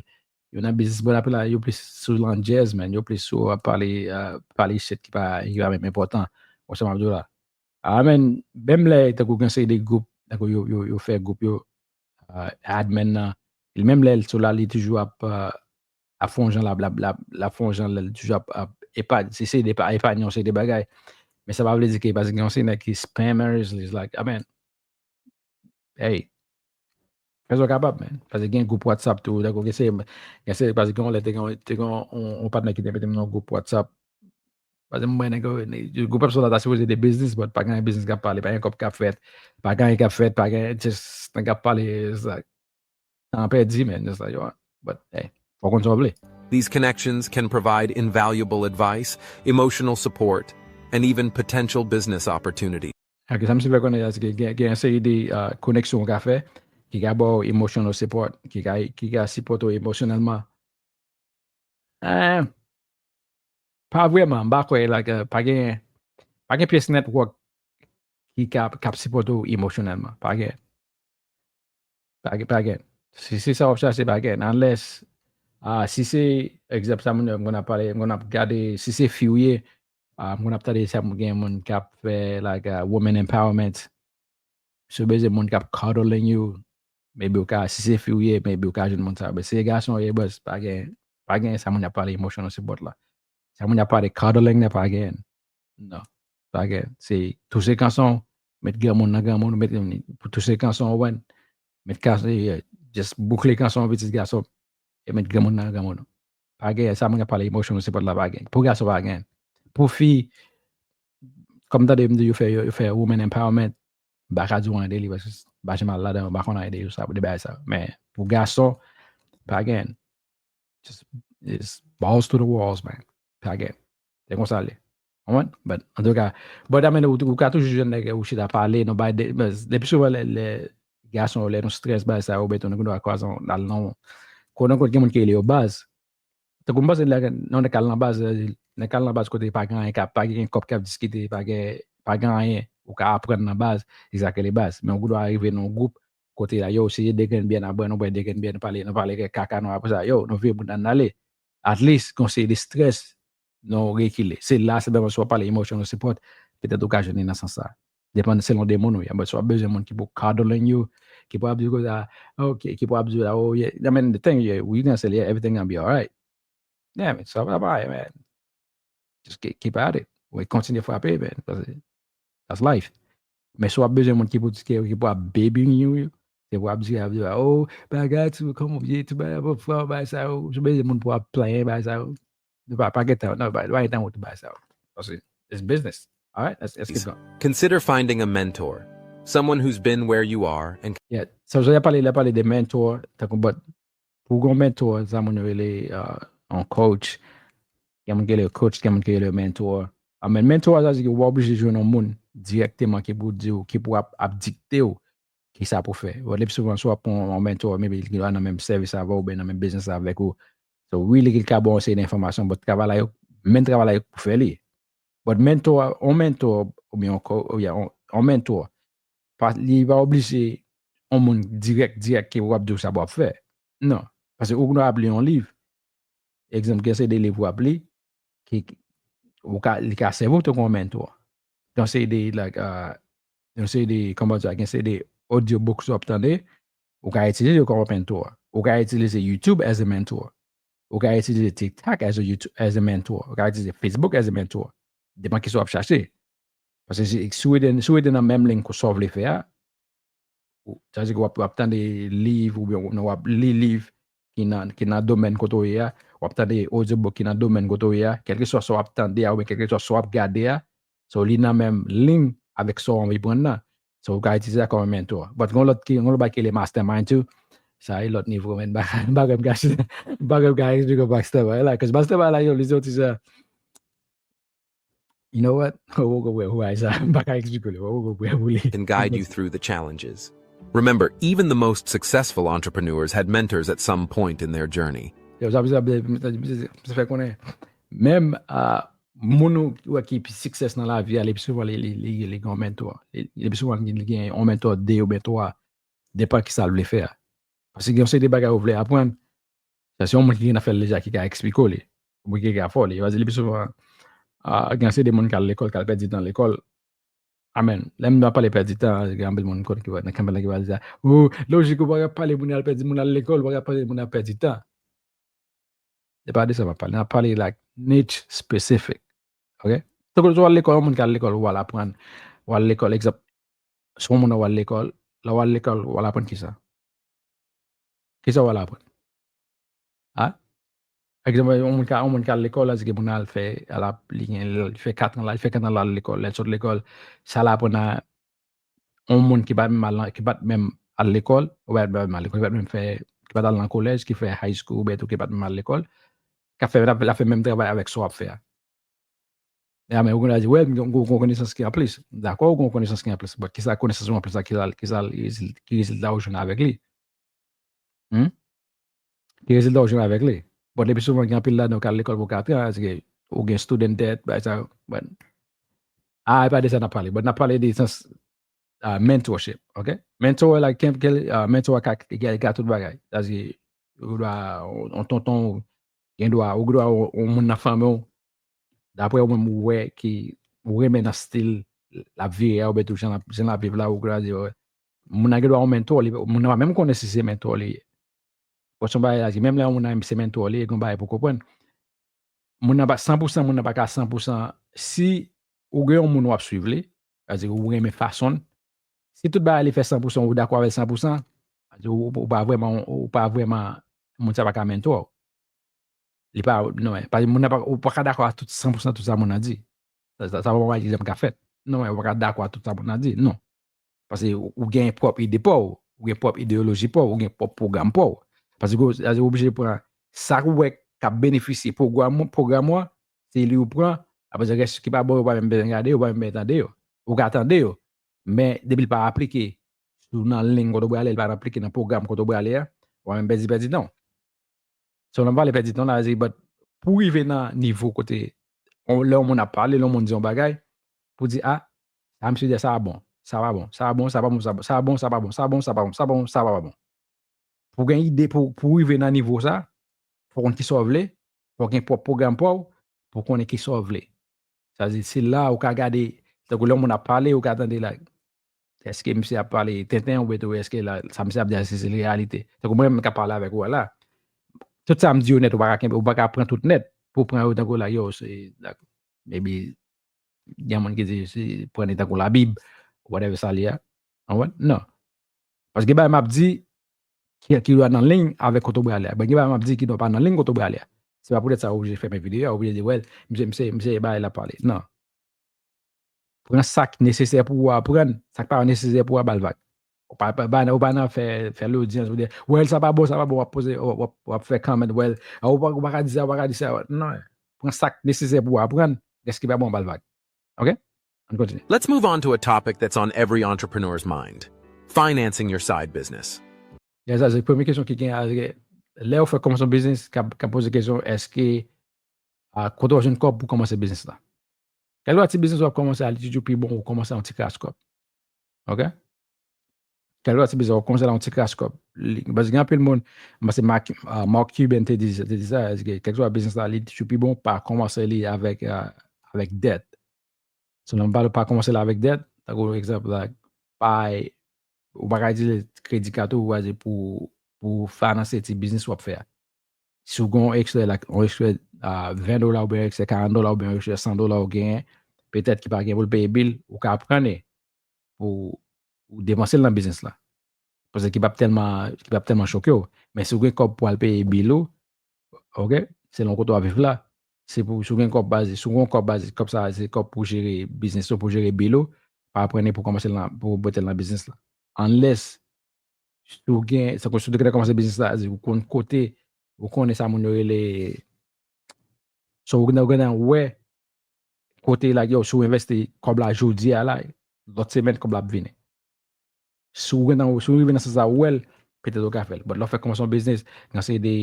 yo nan biznis, bon, apre la, yo plis sou landjèz, man, yo plis sou ap pale, uh, pale shit ki pa, ki pa menm enpòtan. Ou sa m ap di w la. Ah, man, menm lè, tankou gen seri de gwoup, tankou yo, yo, yo fè gwoup yo, uh, admin nan, li menm lè l sou la, li toujou ap, uh, ap fè yon jan l ap, l ap, l ap, l ap fè yon jan l toujou ap, ap epa-, se, se de pa, epanye yon seri de bagay. Men sa pa vle di ke, paske gen yon seri nèg ki spammers, it's like, I mean, hey, fè sa w kapab, man. Paske gen gwoup WhatsApp tou, dakò, gen seri, gen seri, paske gen yon lè, te gen, te gen yon, yon patnè ki te mete m nan yon gwoup WhatsApp, Paske m wè nèg yo, nèg- gwo pèp sa ta sipoze de biznis, but pa gen biznis k ap pale, pa gen kòb k ap fèt, pa gen k ap fèt, pa gen just nèg k ap pale, it's like, tan pèdi, man, just like, yo, but hey, fò konn sa w vle. These connections can provide invaluable advice, emotional support, and even potential business opportunity. Ok, sa m sou fè konnen la, se ke gen, gen yon seri de uh, koneksyon w ka fè, ki ka ba w emotional support, ki ka, ki ka sipòte w emosyonèlman. Eh, pa vrèman, m pa kwè, like, uh, pa gen, pa gen pyès network ki ka, k ap sipòte w emosyonèlman. Pa gen. Pa gen, pa gen. Si se sa w ap chache, pa gen. Unless, ah, si se, egzanp, sa moun yo, m konn ap pale, m konn ap gade, si se fi w ye, ah, m konn ap tande sa moun gen moun k ap fè, like, uh, women empowerment. Si w bezwen moun k ap cuddling you, maybe w ka, si se fi w ye, maybe w ka jwenn moun sa. Men si se gason w ye, bòs, pa gen, pa gen sa moun y ap pale emotional support la. Sa moun y ap pale cuddling la, pa gen. Non, pa gen. Se touse kanson, met granmoun nan granmoun, met pou touse kanson, w konprann? Met kanson, yeah, just boukle kanson pitit gason, e met granmoun nan granmoun. Pa gen, sa moun y ap pale emotional support la, pa gen. Pou gason, pa gen. Pou fi, kòm tande m di yo fè, yo fè women empowerment, m pa ka di w anyen de li, paske m pa janm al ladan, m pa konn anyen de yo, sa, de bagay sa. Men, pou gason, pa gen. Just, it's balls to the walls, man. Pa gen. Se konsa l ye. Konprann? But, antouka, but, I mean, ou, ou ka toujou jwenn nèg ou chita pale, nou bay de, but, depi souvan lè, lè gason, lè nou strès, bay sa, ou bete, nou gen dwa kwaze, al nan, konnen kont gen moun ki rele yo baz. Tankou m panse lè, nan nèg k al nan baz, nèg k al nan baz kote pa gen anyen, ka, pa gen kòb k ap diskite, pa gen, pa gen anyen, ou ka aprann nan baz, e sa k rele baz. Men ou gen dwa rive nan yon gwoup, kote la, yo, se de grenn byè n ap bwè, nou bwè de grenn byè, nou pale, nou pale kèk kaka, nou apre sa, yo, nou vire bout la, n ale. At least, gon seri de strès, nou rekile. Se la, se bèman si w ap pale emotional support, petèt ou ka jwenn li nan sans sa. Depann selon de moun ou ye. But si w ap bezwen moun ki pou cuddling you, ki pou ap di w konsa, ok, ki pou ap di w la, oh, yeah. I mean, the thing, yeah, we gonna say, yeah, everything gonna be alright. Yeah, man, sa va, man. Just keep, keep at it. Ou kontinye frape, man. Paske that's life. Men si w ap bezwen moun ki pou di ke, ki pou ap babying you, yo. Se pou ap di, ap di, oh, bagay, tou, kòman w ye, tou, bagay, pou fwa, bagay sa, yo. Si w bezwen moun pou ap plenyen, bagay sa, yo. Nou pa, pa gen tan, non, pa, pa gen tan pou tout bagay sa, yo. Paske it's business. All right? Let's, let's keep going. Consider finding a mentor, someone who's been where you are and Yeah. So, so, y a pale, y a pale de mentor, tankou, but pou w gen yon mentor, sa moun yo rele, uh, yon coach. Gen moun ki rele yo coach, gen moun ki rele yo mentor. Amen. Mentor, sa di ke w pa oblije jwenn yon moun dirèkteman ki pou di w, ki pou ap, ap dikte w ki sa pou fè. Bon, le pli souvan, si w ap pran yon mentor, maybe li nan menm sèvis avè w, oubyen nan menm biznis avèk ou. So, wi, li ka ba w yon seri de enfòmasyon, but travay la, yo, menm travay la, yo pou fè li. But mentor, yon mentor, oubyen yon, co- oubyen yon, yon mentor, pa, li pa oblije yon moun dirèk, dirèk ki w ap di w sa pou ap fè. Non. Paske ou gen dwa ap li yon liv. Egzanp, gen seri de liv w ap li, ki, ki- ou ka, li ka sèvi w tankou yon mentor. Gen seri de, like, uh, gen seri de, kòman di, gen seri de audiobooks w ap tande, ou ka itilize yo kòm mentor. Ou ka itilize YouTube as a mentor. Ou ka itilize TikTok as a, YouTube, as a mentor. Ou ka itilize Facebook as a mentor. Depann kisa w ap chache. Paske si, si w rete, si w rete nan menm liy ke sa w vle fè a, ou- sa vle di ke w ap, w ap tande liv oubyen w ap li liv ki nan, ki nan domèn kote w ye a, w ap tande audiobook ki nan domèn kote w ye a, kèlkeswa sa w ap tande a oubyen kèlkeswa sa w ap gade a, so li nan menm liy avèk sa w anvi pran nan. So ou ka itilize sa kòm mentor. But gen lòt ki, gen lòt bagay ki rele mastermind tou. Sa e lòt nivo, men bagay, bagay m ka, bagay m ka eksplike w mastermind la. Cause mastermind la, yo, li se yon ti jan, you know what? Ou poko wè, ou wè sa. M pa ka eksplike w li. Ou poko wè pou li. Can guide you through the challenges. Remember, even the most successful entrepreneurs had mentors at some point in their journey. Yo, sa, sa, sa, sa fè konnen, menm, ah, moun ou wè ki pi sikses nan lavi a, li pi souvan li, li, li, li gen yon mentor. Li, li pi souvan li, li gen yon mentor de oubyen twa. Depann kisa l vle fè a. Paske gen yon seri de bagay ou vle aprann, sa se yon moun ki gentan fè l deja ki ka eksplike w li. Ou ki ka fè w li. Paske li pi souvan, ah, gen yon seri de moun k al lekòl, k al pèdi tan lekòl. Amen. Lè m ap pale pèdi tan, gen anpil moun konn ki va, nan kanpay la ki va di sa. Ou, lojik ou pa ka pale moun al pèdi, moun al lekòl, ou pa ka pale moun al pèdi tan. Se pa de sa m ap pale. M ap pale, like, niche specific. Ok? Tankou si w al lekòl, yon moun ki al lekòl, ou al aprann, ou al lekòl, egzanp, si yon moun ou al lekòl, lè w al lekòl, ou al aprann kisa? Kisa w al aprann? Ha? Egzanp, yon moun ka, yon moun ka al lekòl, la, di ke moun al fè, al ap, li gen, li fè kat an la, li fè kat an la lekòl, lè l sot lekòl, sa l aprann a yon moun ki pa t menm al, ki pa t menm al lekòl, ou pa t menm al lekòl, ki pa t menm fè, ki pa t al nan kolèj, ki fè high school, oubyen tou ki pa t menm al lekòl, k ap fè, l ap, l ap fè menm travay avèk sa w ap fè a. Ya, men ou konn di, wè, m gen yon konesans ki anplis. Dakò, ou gen yon konesans ki anplis. But kisa konesans ou anplis la, kisa, kisa, ki rezilta ou jwenn avèk li? Hmm? Ki rezilta ou jwenn avèk li? Bon, depi souvan gen anpil ladan ou ka al lekòl pou katran, èske ou gen student debt, bagay sa yo. Bon. Ah, e pa de sa n ap pale. But n ap pale de sans, ah, mentorship, ok? Mentor, like, ken, kel, ah, mentor ka, ka, ka tout bagay. Sa di, ou dwa, on, on tonton, ou gen dwa, ou gen dwa, on, on moun nan fanmi w, daprè ou menm ou wè ki, ou renmen nan stil l ap vire a, oubyen tou jan l ap, jan l ap viv la, ou gen dwa di, wè. Moun nan gen dwa on mentor, li, moun nan pa menm konnen si se mentor li ye. Bon, se yon bagay la, menm lè yon moun nan se mentor li, gen yon bagay pou konprann. Moun nan pa san pou san, moun nan pa ka san pou san. Si ou gen yon moun w ap swiv li, sa di ou renmen fason l, si tout bagay li fè san pou san, ou dakò avè l san pou san, sa di ou, ou pa vrèman, ou pa vrèman, moun sa pa ka mentor w. Li pa, non, pa, moun nan pa, ou pa ka dakò a tout san pou san tout sa moun nan di. Sa, sa, sa pa yon bagay ki janm ka fèt. Non, ou pa ka dakò a tout sa moun nan di. Non. Paske ou, ou gen pwòp ide pa w, ou gen pwòp ideyoloji pa w, ou gen pwòp pwogram pa w. Paske ou, sa di ou oblije pran sa ou wè k ap benefisye pwogram, pwogram ou an, se li ou pran, apre sa rès ki pa bon yo, ou pa menm bezwen gade yo, ou pa menm bezwen tande yo. Ou ka tande yo, men depi l pa aplike sou nan liy kote w prale, li pa aplike nan pwogram kote w prale a, ou pa menm pèdi, pèdi tan w. So, lè m pale pèdi tan w la, se, but pou rive nan nivo kote, on, lè yon moun ap pale, lè yon moun di yon bagay, pou di, ah, sa misye di a, sa bon, sa pa bon, sa bon, sa pa bon, sa bon, sa bon, sa pa bon, sa bon, sa pa bon, sa pa bon. Pou gen ide, pou, pou rive nan nivo sa, fò w konn kisa w vle, fò w gen pwòp pwogram pa w, pou w konnen kisa w vle. Sa di, se la ou ka gade, tankou lè yon moun ap pale, ou ka tande la, èske misye ap pale tenten oubyen tou, èske la, sa misye ap di a, se, se reyalite. Tankou mwen menm k ap pale avèk ou a la, tout sa m di yo nèt, ou pa ka kenbe, ou pa ka pran tout nèt, pou w pran yo tankou la, yo, se, dak-, maybe, gen moun ki di, se, pran li tankou Labib, whatever sa li a. Ou konprann? Non. Paske gen bagay m ap di, ki, ki dwe nan liy avèk kote w prale a. Bon, gen bagay m ap di ki dwe pa nan liy kote w prale a. Se pa poutèt sa ou oblije fèmen videyo a, ou oblije di, well, misye, misye, misye bagay la pale. Non. Pran sa k nesesè pou w aprann, sa k pa nesesè pou w a, ba l vag. Ou pa, pa, pa, ou pa nan fè, fè lodyans, ou di, well, sa pa bon, sa pa bon, w ap poze, w ap, w ap, w ap fè comment, well, ah, ou pa, ou pa ka di sa, ou pa ka di sa. Non. Pran sa k nesesè pou w aprann, rès ki pa bon, ba l vag. Ok? Ann kontinye. Let's move on to a topic that's on every entrepreneur's mind. Financing your side business. Ya, sa se premye kesyon ki gen a, lè ou fè kòmanse yon biznis, ka, ka poze kesyon, èske, a, kote w jwenn kòb pou kòmanse biznis la? Kèlkeswa ti biznis w ap kòmanse a, li toujou pi bon ou kòmanse yon ti kras kòb. Ok? Kèlkeswa ti biznis w ap kòmanse la yon ti kras kòb. Li, paske gen anpil moun, m panse Mark, a, Mark Cuban te di, te di sa, kèlkeswa biznis la, li toujou pi bon, pa kòmanse li avèk, a, avèk dèt. So, lè m pale pa kòmanse la avèk dèt, tankou egzanp la, pa, ou pa ka itilize kredi kat ou, ou pa di pou, pou finanse ti biznis w ap fè a. Si w gen yon eksè, like, yon eksè, a, ven dola oubyen eksè karant dola oubyen eksè san dola ou genyen, petèt ki pa gen pou l peye bil, ou ka pran li pou, pou depanse l nan biznis la. Paske ki p ap tèlman, ki p ap tèlman choke w. Men si w gen kòb pou al peye bil ou, ok, selon kote w ap viv la, se pou, si w gen kòb baze, si w gen kòb baze, kòb sa, se kòb pou jere biznis ou, pou jere bil ou, pa pran li pou kòmanse l nan, pou mete l nan biznis la. Unless, si w gen, sa, si w te gentan kòmanse biznis la, ou konn kote, ou konnen sa moun yo rele, so ou gentan, ou gentan wè kote la, yo, si w envesti kòb la jodi a la, lòt semèn kòb la ap vini. Si w gentan, si w rive nan sans sa, ou wè l, petèt ou ka fè l. But lè w fèk kòmanse yon biznis, gen seri de,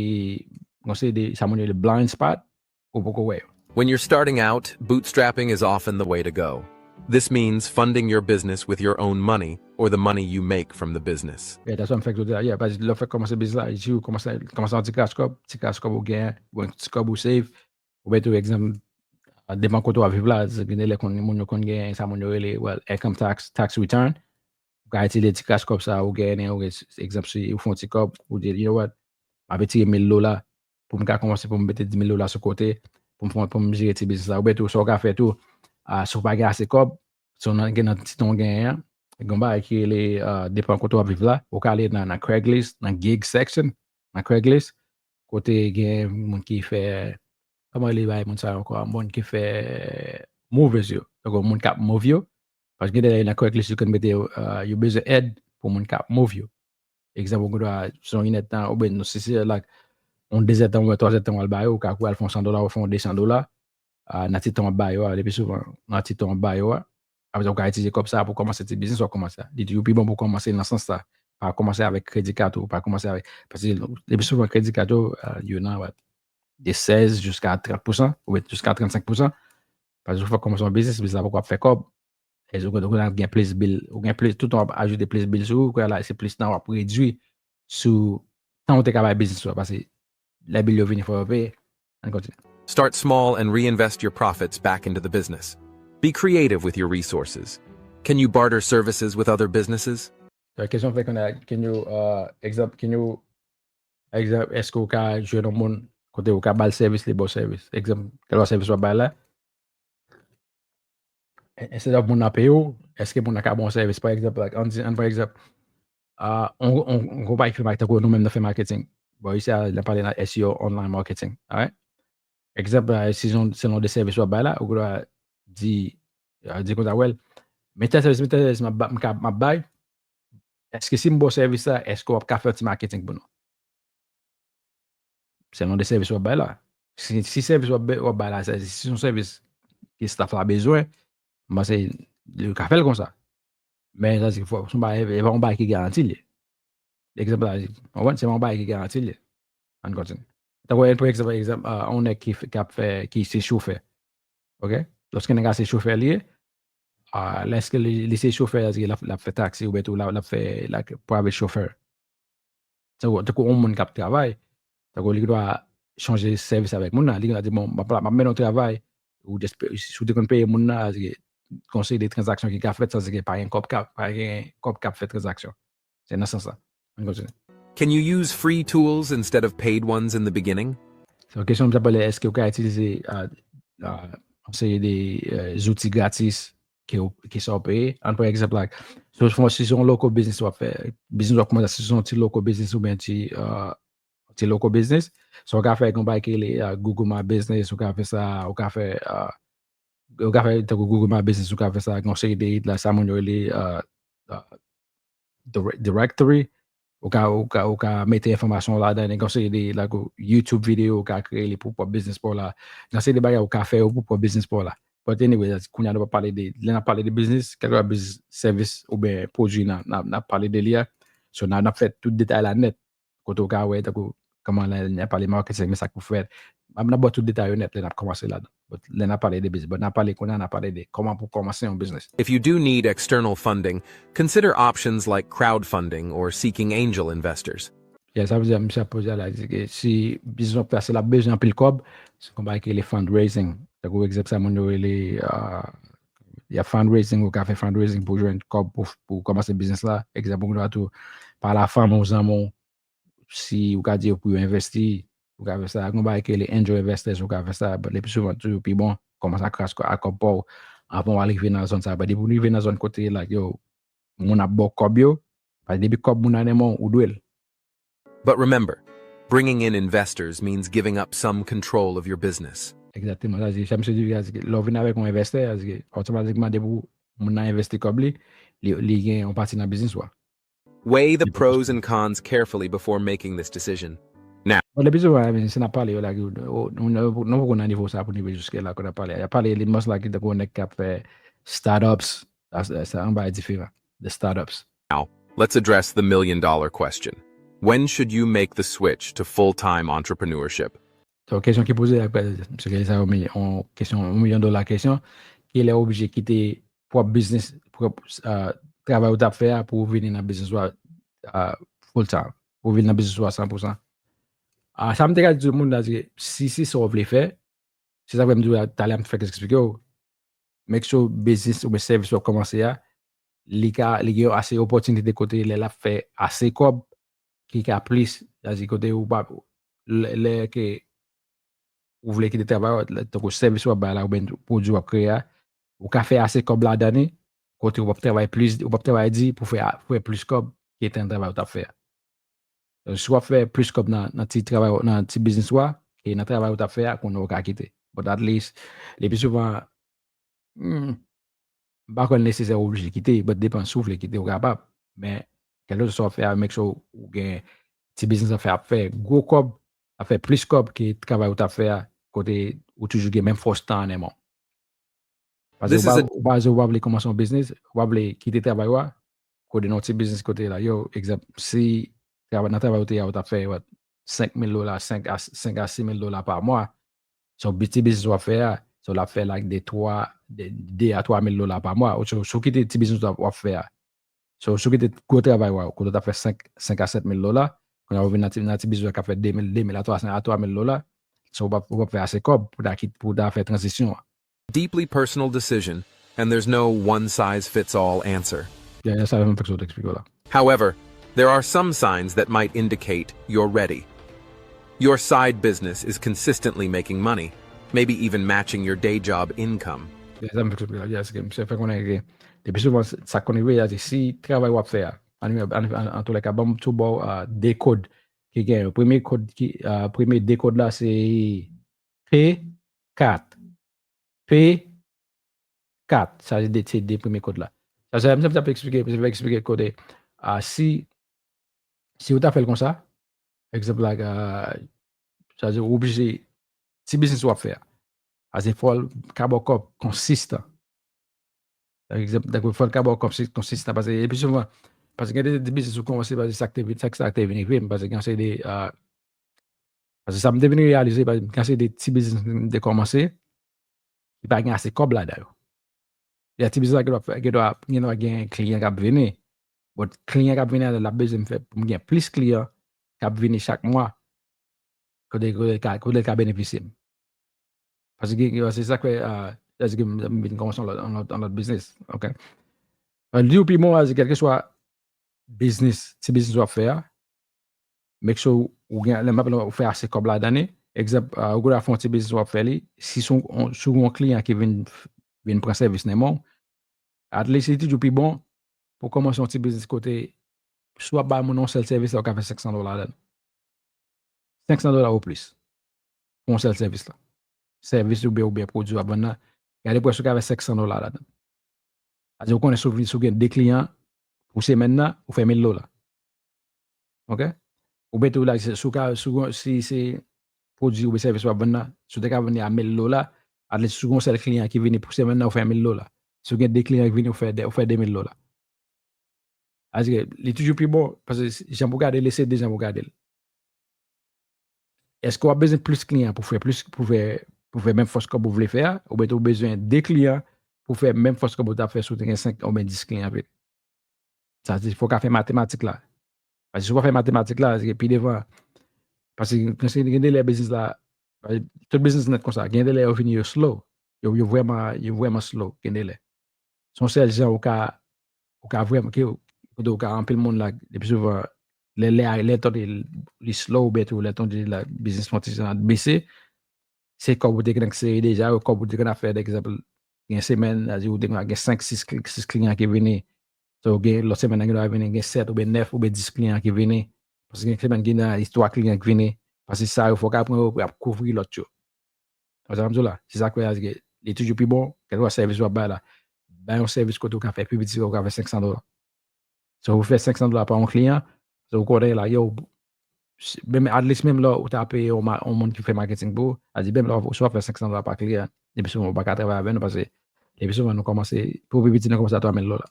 gen seri de, sa moun yo rele blind spot, ou poko wè yo. When you're starting out, bootstrapping is often the way to go. This means funding your business with your own money or the money you make from the business. Yeah, that's what I'm fèk di a. Yeah, paske lè w fèk kòmanse biznis la, si w kòmanse, kòmanse yon ti kras kòb, ti kras kòb ou gen, bon, ti kòb ou save, oubyen tou, egzanp, depan kote w ap viv la, gen de lè konn, moun yo konn gen sa moun yo rele, well, income tax, tax return. Ou ka itilize ti kras kòb sa ou genyen, ou gen, egzanp, si ou fè yon ti kòb, ou di, you know what, m ap retire mil dola, pou m ka kòmanse, pou m mete dis mil dola sou kote, pou m fè, pou m jere ti biznis la. Oubyen tou, sa w ka fè tou, a, si w pa gen ase kòb, si w nan, gen nan ti tan w genyen an, gen yon bagay ki rele, a, depan kote w ap viv la, ou ka ale nan, nan Craigslist, nan gig section, nan Craigslist, kote gen moun ki fè, kòman li bay moun sa yo ankò, moun ki fè moves yo. Tankou moun k ap move yo, paske gen de lè nan correct list yo konn mete, uh, yo bezwen èd pou moun k ap move yo. Egzanp, ou gen dwa se yon inèdtan, oubyen si se like yon dezèdtan oubyen twazèdtan w al ba yo, ou ka kouri al fè yon san dola, ou fè yon de san dola, ah, nan ti tan w ap ba yo a, le pi souvan, nan ti tan w ap ba yo a, apre sa, ou ka itilize kòb sa a pou kòmanse ti biznis w ap kòmanse a. Li toujou pi bon pou kòmanse nan sans sa. Pa kòmanse avèk kredi kat ou, pa kòmanse avèk, paske le pi souvan kredi kat yo, ah, yo nan, what, de sèz jiska trant pousan, oubyen jiska trannsenk pousan. Paske ou fè kòmanse yon biznis, biznis la poko ap fè kòb. E ou konn, ou konn ap gen plis bil, ou gen plis, toutan w ap ajoute plis bil sou ou, kounye a la, se plis tan w ap redui sou tan ou te ka bay biznis ou a, paske lè bil yo vini, fò yo peye. Ann kontinye. Start small and reinvest your profits back into the business. Be creative with your resources. Can you barter services with other businesses? So, kesyon fè konnen, can you, uh, egzanp, can you, egzanp, èske ou ka jwenn yon moun kote ou ka ba l sèvis, li ba w sèvis? Egzanp, kèlkeswa sèvis w ap bay la, instead of moun nan peye w, èske moun nan ka ba w sèvis? Pa egzanp, like, ann di, ann pran egzanp, ah, on, on, on konpayi ki fè marketing, tankou nou menm nou fè marketing. Bon, isi a, nou pale nan S E O, online marketing, alright? Egzanp, ah, si se yon, se yon de sèvis w ap bay la, ou dwa di, ah, di konsa, well, men tèl sèvis, men tèl sèvis m ap ba-, m ka, m ap bay, èske si m ba w sèvis sa, èske w ap ka fè yon ti marketing pou nou? Selon de sèvis w ap bay la. Si, si sèvis w ap, w ap bay la, se, si se yon sèvis ke staff la bezwen, m panse yo ka fè l konsa. Men sa di fò, se yon bagay, e pa yon bagay ki garanti li. Egzanp la, w konprann, se pa yon bagay ki garanti li. Ann kontinye. Tankou, pa egzanp, egzanp, ah, yon nèg ki, f- k ap fè, ki se chofè. Oke? Lòske nèg la se chofè li ye, ah, lèske li, li se chofè, sa di l ap, l ap fè taksi, oubyen tou, l ap, l ap fè, like, private chauffeur. Tankou, tankou yon moun k ap travay, tankou li dwa chanje sèvis avèk moun nan, li dwa di, bon, m ap, m ap mennen yon travay, ou despe-, si w te konn peye moun nan, sa di, gon seri de tranzaksyon ki ka fèt, sa di, pa gen kòb k ap, pa gen kòb k ap fè tranzaksyon. Se nan sans sa. Ann kontinye. Can you use free tools instead of paid ones in the beginning? So, kesyon m t ap pale, èske ou ka itilize, ah, ah, yon seri de, eh, zouti gratis ke ou, ke sa w peye? Ann pran egzanp, like, so, fò, si se yon local business w ap fè, biznis w ap kòmanse, si se yon ti local business oubyen ti, ah, ti local business, so, ou ka fè yon bagay ki rele, ah, Google My Business, ou ka fè sa, ou ka fè, ah, ou ka fè tankou Google My Business, ou ka fè sa, gen yon seri de, la, sa moun yo rele, ah, ah, dire-, directory, ou ka, ou ka, ou ka mete enfòmasyon w ladan, gen yon seri de, like, YouTube videyo, ou ka kreye li pou pwòp biznis pa w la. Gen yon seri de bagay ou ka fè yo pou pwòp biznis pa w la. But anyway, kounye a nou pa pale de, lè n ap pale de biznis, kèlkeswa biznis, sèvis oubyen pwodui n ap, n ap, n ap pale de li a. So, n ap, n ap fè tout detay la nèt. Kote ou ka wè, tankou, kòman lè n ap pale marketing, men sa k pou fèt. M ap, n ap ba w tout detay yo nèt lè n ap kòmanse ladan. But lè n ap pale de biznis, but n ap pale kounye a, n ap pale de kòman pou kòmanse yon biznis. If you do need external funding, consider options like crowdfunding or seeking angel investors. Yeah, sa vle di, misye ap poze a la, di ke si biznis w ap fè a, si l ap bezwen anpil kòb, se yon bagay ki rele fundraising. Tankou egzanp sa moun yo rele, ah, y ap fundraising, ou ka fè fundraising pou jwenn kòb pou, pou kòmanse biznis la. Egzanp, ou dwa tou pale a fanmi w, zanmi w, si ou ka di yo pou yo envesti, ou ka fè sa. Gen yon bagay ki rele angel investors, ou ka fè sa, but le pi souvan toujou pi bon, kòmanse ak kras ak kòb pa w, anvan w al rive nan zòn sa. But depi w rive nan zòn kote, like, yo, moun ap ba w kòb yo, paske depi kòb moun nan nan men w, ou dwe l. But remember, bringing in investors means giving up some control of your business. Egzakteman, sa di, sa misye di, lè w vin avèk yon envestè, sa di, otomatikman, depi moun nan envesti kòb li, li, li gen yon pati nan biznis ou a. Weigh the pros and cons carefully before making this decision. Bon, le pi souvan, I mean, si n ap pale yo la, nou, nou, nou, nou poko nan nivo sa pou n rive jiske la ke n ap pale. Y ap pale li mòs la ki tankou nèg k ap fè startups, sa, sa, sa yon bagay diferan de startups. Now, let's address the million dollar question. When should you make the switch to full time entrepreneurship? So, kesyon ki poze, se ke sa yon milyon, yon kesyon, yon milyon dola kesyon, ki lè w oblije kite pwòp biznis, pwòp, ah, travay ou t ap fè a pou w vini nan biznis ou a, ah, full time, pou w vini nan biznis ou a san pou san. Ah, sa m te ka di tout moun la, se si se sa w vle fè, se sa k fè m di w talè a, m fèk eksplike w, make sure biznis oubyen sèvis w ap kòmanse a, li ka, li gen ase opòtinite kote lè l ap fè ase kòb, ki ka plis, sa di kote ou pa, lè, lè ke ou vle kite travay, tankou sèvis w ap bay la, oubyen pwodui w ap kreye a, ou ka fè ase kòb ladan li, kote ou p ap travay plis, ou p ap travay di pou fè, pou fè plis kòb ke tan travay ou t ap fè a. Si w ap fè plis kòb nan, nan ti travay, nan ti biznis ou a, e nan travay ou t ap fè a, kounye a ou ka kite. But at least, le pi souvan, hmm, m pa kwè l nesesè ou oblije kite, but depan si w vle kite, ou kapab. Men, kèlkeswa sa w ap fè a, make sure ou gen ti biznis ap fè, ap fè gwo kòb, ap fè plis kòb ke travay ou t ap fè a, kote ou toujou gen menm fòs tan an nan men w. Paske ou pa, ou pa, ou pa vle kòmanse yon biznis, ou pa vle kite travay ou a, kote nan yon ti biznis kote la. Yo, egzanp, si travay, nan travay ou te ye a, ou t ap fè, what, senk mil dola, senk a, senk a sis mil dola pa mwa, se yon ti biznis w ap fè a, so l ap fè like de twa, de, de a twa mil dola pa mwa. Ou, si w kite ti biznis w ap, w ap fè a, so si w kite gwo travay ou a, kote w t ap fè senk, senk a sèt mil dola, kounye a ou vin nan ti, nan ti biznis ou a k ap fè de mil, de mil a twa san, a twa mil dola, so w p ap, ou p ap fè ase kòb pou w ta kit, pou w ta fè tranzisyon an. Deeply personal decision, and there's no one size fits all answer. Ya, ya, sa menm fèk sot eksplike w la. However, there are some signs that might indicate you're ready. Your side business is consistently making money, maybe even matching your day job income. Ya, sa menm fèk sot eksplike w la. Ya, se ke misye fè konnen ke depi souvan sa konn rive a, se si travay w ap fè a, an, an, an, an tou lè ka, ban m tou ba w, ah, de kòd ki gen yo. Premye kòd ki, ah, premye de kòd la se P kat. P kat. Sa se de, se de premye kòd la. Sa se, m t ap eksplike, m t ap eksplike kote, ah, si, si ou ta fè l konsa, egzanp la, ah, sa se ou oblije, ti biznis w ap fè a, sa se fò l ka ba w kòb konsistan. Egzanp, tankou fò l ka ba w kòb si, konsistan, paske epi souvan, paske gen de, de biznis ou kòmanse, paske sa k te vin, sa k, sa k te vin rive m, paske gen yon seri de, ah, paske sa m te vin reyalize, paske gen yon seri de ti biznis m te kòmanse, ki pa gen ase kòb ladan yo. Ya, ti biznis la gen dwa fè, gen dwa, gen dwa gen kliyan k ap vini. But kliyan k ap vini a, l ap bezwen m fè pou m gen plis kliyan k ap vini chak mwa. Kote, kote l ka, kote l ka benefisye m. Paske gen, se sa k fè, ah, sa di ke m, m vin kòmanse yon lòt, yon lòt, yon lòt biznis. Ok. Mwen di w pi bon, a di kèlkeswa biznis, ti biznis w ap fè a, make sure ou gen, lè m ap pale ou fè ase kòb ladan li. Egzanp, ah, ou gen dwa fè yon ti biznis w ap fè li, si se yon, si w gen yon kliyan ki vin, vin pran sèvis nan men w, at least li toujou pi bon pou kòmanse yon ti biznis kote si w ap bay moun yon sèl sèvis la, ou ka fè senk san dola ladan l. Senk san dola ou plis pou yon sèl sèvis la. Sèvis oubyen, oubyen pwodui w ap vann nan, gade prèske ou ka fè senk san dola ladan l. Sa di ou konnen si w vin, si w gen de kliyan pou semèn nan, ou fè mil dola. Ok? Ou mete w la, si w ka, si w, si se pwodui oubyen sèvis w ap vann nan, si w te ka vann li a mil dola, at least si w gen yon sèl kliyan ki vini pou semèn nan, ou fè mil dola. Si w gen de kliyan ki vini, ou fè de, ou fè de mil dola. Sa di ke li toujou pi bon, paske jan pou gade l, se de jan pou gade l. Èske w ap bezwen plis kliyan pou fè plis, pou fè, pou fè menm fòs kòb ou vle fè a, oubyen tou w bezwen de kliyan pou fè menm fòs kòb ou t ap fè si w te gen senk oubyen dis kliyan vre? Sa di, fò w ka fè matematik la. Paske si w pa fè matematik la, se pi devan. Paske, paske gen de lè biznis la, tout biznis nèt konsa, gen de lè yo vini yo slow. Yo, yo vrèman, yo vrèman slow, gen de lè. Se yon sèl jan ou ka, ou ka vrèman, ke, kote ou ka anpil moun la, le pi souvan, lè, lè, lè tande li slow, oubyen tou, lè tande la, biznis fè yon ti jan bese, se kòb ou te konn sere deja, kòb ou te konn ap fè, egzanp, gen semèn, sa di ou te konn gen senk, sis, sis kliyan ki vini. So, gen lòt semèn nan, gen dwa vini, gen sèt oubyen nèf oubyen dis kliyan ki vini. Paske gen semèn gen nan twa kliyan ki vini. Paske sa yo, fò w ka pran yo pou y ap kouvri lòt yo. Ou sa m di w la, se sa k fè a, se ke li toujou pi bon, kèlkeswa sèvis w ap bay la. Bay yon sèvis kote ou ka fè pi piti, ou ka fè senk san dola. So, ou fè senk san dola pa yon kliyan, so, ou konnen la, yo, menm, at least menm lè ou ta peye yon, yon moun ki fè marketing pou ou, a di menm lè ou, si w ap fè senk san dola pa kliyan, le pi souvan ou pa ka travay avè nou paske le pi souvan nou kòmanse, pou pi piti nou kòmanse a twa mil dola.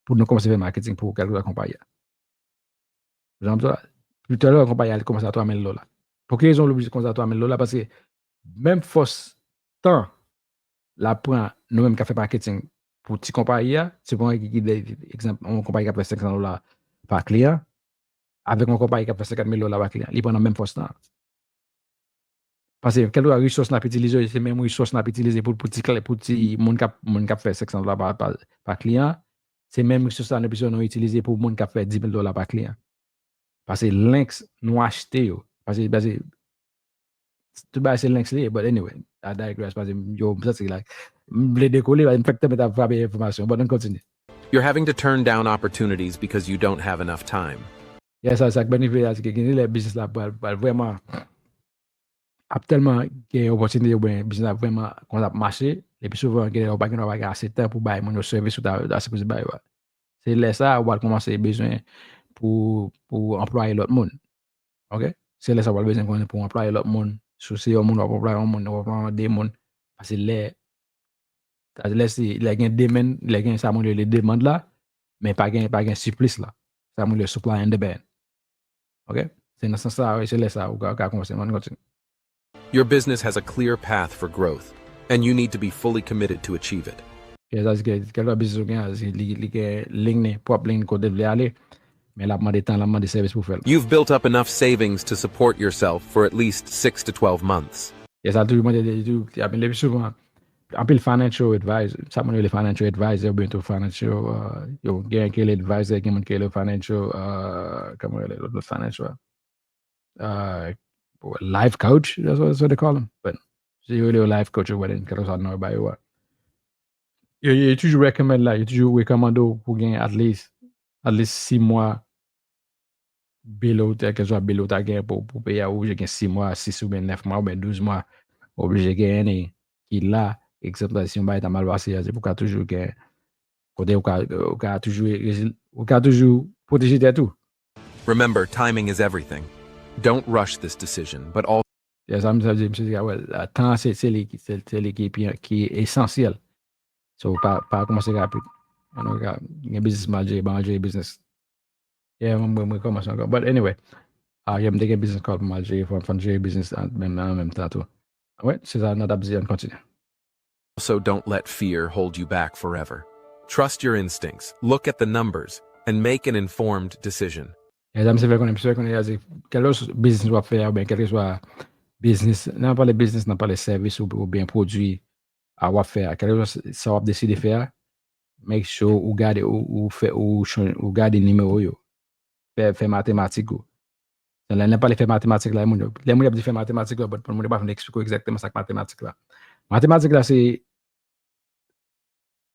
Pou nou kòmanse fè marketing pou kèlkeswa konpayi a. Jan m di w la, pi tè lè konpayi a li kòmanse a twa mil dola. Pou ki rezon li oblije kòmanse a twa mil dola? Paske menm fòs tan l ap pran nou menm k ap fè marketing pou ti konpayi a, si pran ki, ki, egzanp, yon konpayi k ap fè senk san dola pa kliyan, avèk yon konpayi k ap fè senkant mil dola pa kliyan, li pran nan menm fòs tan an. Paske kèlkeswa resous n ap itilize, se menm resous n ap itilize pou, pou ti, pou ti moun k ap, moun k ap fè senk san dola pa, pa, pa kliyan, se menm resous la nou bezwen nou itilize pou moun k ap fè dis mil dola pa kliyan. Paske links nou achte yo. Paske, paske tout bagay se links li ye, but anyway, I digress, paske yo, m santi la, m vle dekole, m fèk tanmen ta frape enfòmasyon, but ann kontinye. You're having to turn down opportunities because you don't have enough time. Yeah, sa, sa k byen rive a, se ke gen lè biznis la pral, pral vrèman, ap tèlman gen opòtinite oubyen biznis la vrèman kòmanse ap mache, le pi souvan, gen lè ou pa gen, ou pa gen ase tan pou bay moun yo sèvis ou ta, ta sipoze bay yo a. Se lè sa a, ou pral kòmanse bezwen pou, pou anplwaye lòt moun. Ok? Se lè sa a, ou pral bezwen konnen pou anplwaye lòt moun. Si w se yon moun, w ap anplwaye yon moun, w ap anplwaye de moun. Paske lè, lè, se, lè gen demann, lè gen sa moun yo rele demand la, men pa gen, pa gen siplis la. Sa moun yo rele supply and demand. Ok? Se nan sans sa, wi, se lè sa, ou ka, ou ka kòmanse, ann kontinye. Your business has a clear path for growth, and you need to be fully committed to achieve it. Yes, sa se ke, kèlkeswa biznis ou gen, se li, li gen liy li, pwòp liy li kote l vle ale, men l ap mande tan, l ap mande sèvis pou fè l. You've built up enough savings to support yourself for at least six to twelve months. Yes, sa toujou mande, toujou, I mean, le pi souvan, anpil financial advisor, sa moun yo rele financial advisor, oubyen tou financial, uh, yo gen ki rele advisor, gen moun ki rele financial, uh, kòman yo rele lòt, lòt financial, uh, life coach, that's what, that's what they call them. But, si yo rele yo life coach, ou wè, kèlkeswa non yo ba yo a. Yo, yo toujou recommend la, yo toujou rekòmande w pou gen at least, at least sis mwa below, kèlkeswa below ta gen pou, pou peye a, ou oblije gen sis mwa, sis oubyen nèf mwa, oubyen douz mwa, ou oblije gen ki la, egzanp la, si yon bagay ta mal pase a, se pou ka toujou gen, kote ou ka, ou ka toujou, ou ka toujou pwoteje tèt ou. Remember, timing is everything. Don't rush this decision, but also Yeah, sa m sa di, misye di, well, tan an se, se li, se, se li ki, pi- ki esansyèl. So, pa, pa kòmanse rapid. Ann, gen biznis m al jere, ban m al jere biznis. Yeah, mwen, mwen, mwen kòmanse ankò. But anyway, uh, yeah, m te gen biznis call pou m al jere, fò, fò m jere biznis an menm, an menm tan tou. Anyway, se sa n ap di, ann kontinye. Also, don't let fear hold you back forever. Trust your instincts, look at the numbers, and make an informed decision. Mezanmi, se fè konnen, se fè konnen, se kèlkeswa biznis w ap fè a, oubyen kèlkeswa biznis, nan pale biznis, nan pale sèvis ou, oubyen pwodui a w ap fè a, kèlkeswa sa w ap deside fè a, make sure ou gade, ou, ou fè, ou, chon- ou gade nimewo yo. Fè, fè matematik ou. Lè n ap pale fè matematik la, moun yo, lè moun yo ap di fè matematik la, but moun yo pa fin eksplike w egzakteman sa k matematik la. Matematik la, se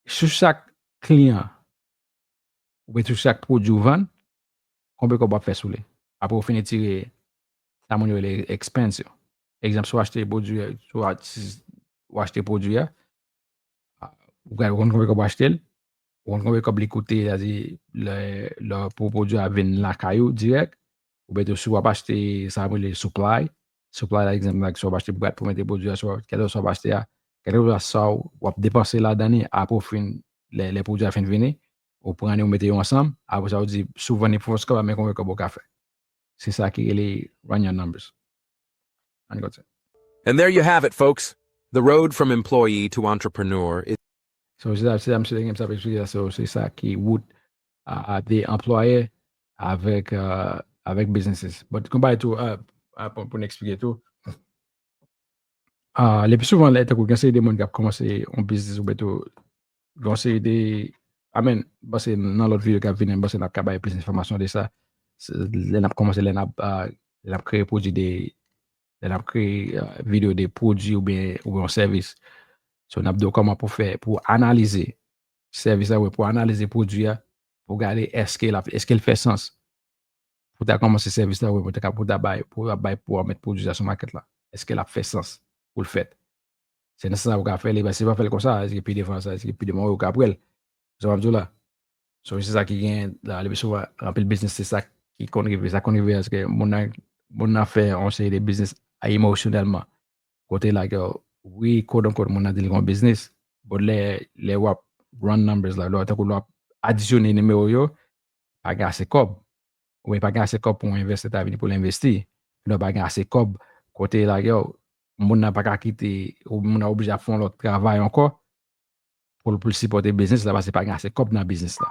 sou chak kliyan, oubyen sou chak pwodui ou vann, konbyen kòb w ap fè sou li. Apre w fin retire sa moun yo rele expense yo. Egzanp, si w achte pwodui, si w a- si w achte pwodui a, ou ka konn konbyen kòb w achte l, ou konn konbyen kòb li koute, sètadi lè, lè pou pwodui a vin lakay ou dirèk, oubyen tou si w ap achte sa yo rele supply, supply la, egzanp, like, si w ap achte bwat pou mete pwodui a, si w ap, kèlkeswa sa w ap achte a, kèlkeswa sa w ap depanse ladan li, apre w fin, lè, lè pwodui a fin vini, ou pran li, ou mete yo ansanm, apre sa w di, si w vann li pou fòs kòb la, men konbyen kòb ou ka fè. Se sa ki rele run your numbers. Ann kontinye. And there you have it, folks. The road from employee to entrepreneur is So, se sa, se sa, misye te gen sa pou eksplike, so, se sa ki wout a, a de anplwaye avèk, uh, avèk businesses. But, konpare tou, uh, uh, pou, pou n eksplike tou, uh, le pi souvan, lè tankou gen seri de moun k ap kòmanse yon biznis oubyen tou, gen seri de, I mean, m panse nan lòt videyo k ap vini, m panse n ap ka bay plis enfòmasyon de sa. Se- Lè n ap kòmanse, lè n ap, uh, lè n ap kreye pwodui de, lè n ap kreye, uh, videyo de pwodui oubyen, oubyen yon sèvis. So, n ap di w kòman pou fè, pou analize sèvis la, wi, pou analize pwodui a, pou gade èske l ap, èske l fè sans pou ta kòmanse sèvis la, wi, pou ta, pou ta bay, pou ta bay, pou w mete pwodui sa sou makèt la. Èske l ap fè sans pou l fèt? Se nan sans sa ou ka fè li, paske si w pa fè l konsa, èske pi devan sa, èske pi devan ou ka pran l? Sa w ap di w la. So, se sa ki gen la, le pi souvan, anpil biznis, se sa ki konn rive. Sa konn rive, èske moun nan, moun nan fè yon seri de biznis emosyonèlman. Kote la ke, wi, quote unquote, moun nan di l gen yon biznis, but lè, lè w ap run numbers la, lè w tankou lè w ap adisyone nimewo yo, pa gen ase kòb. Oubyen pa gen ase kòb pou yon envestè ta vini pou l envesti. Lè w pa gen ase kòb, kote la ke, moun nan pa ka kite, ou moun nan oblije ap fè yon lòt travay ankò, pou l, pou l sipòte biznis la, paske pa gen ase kòb nan biznis la.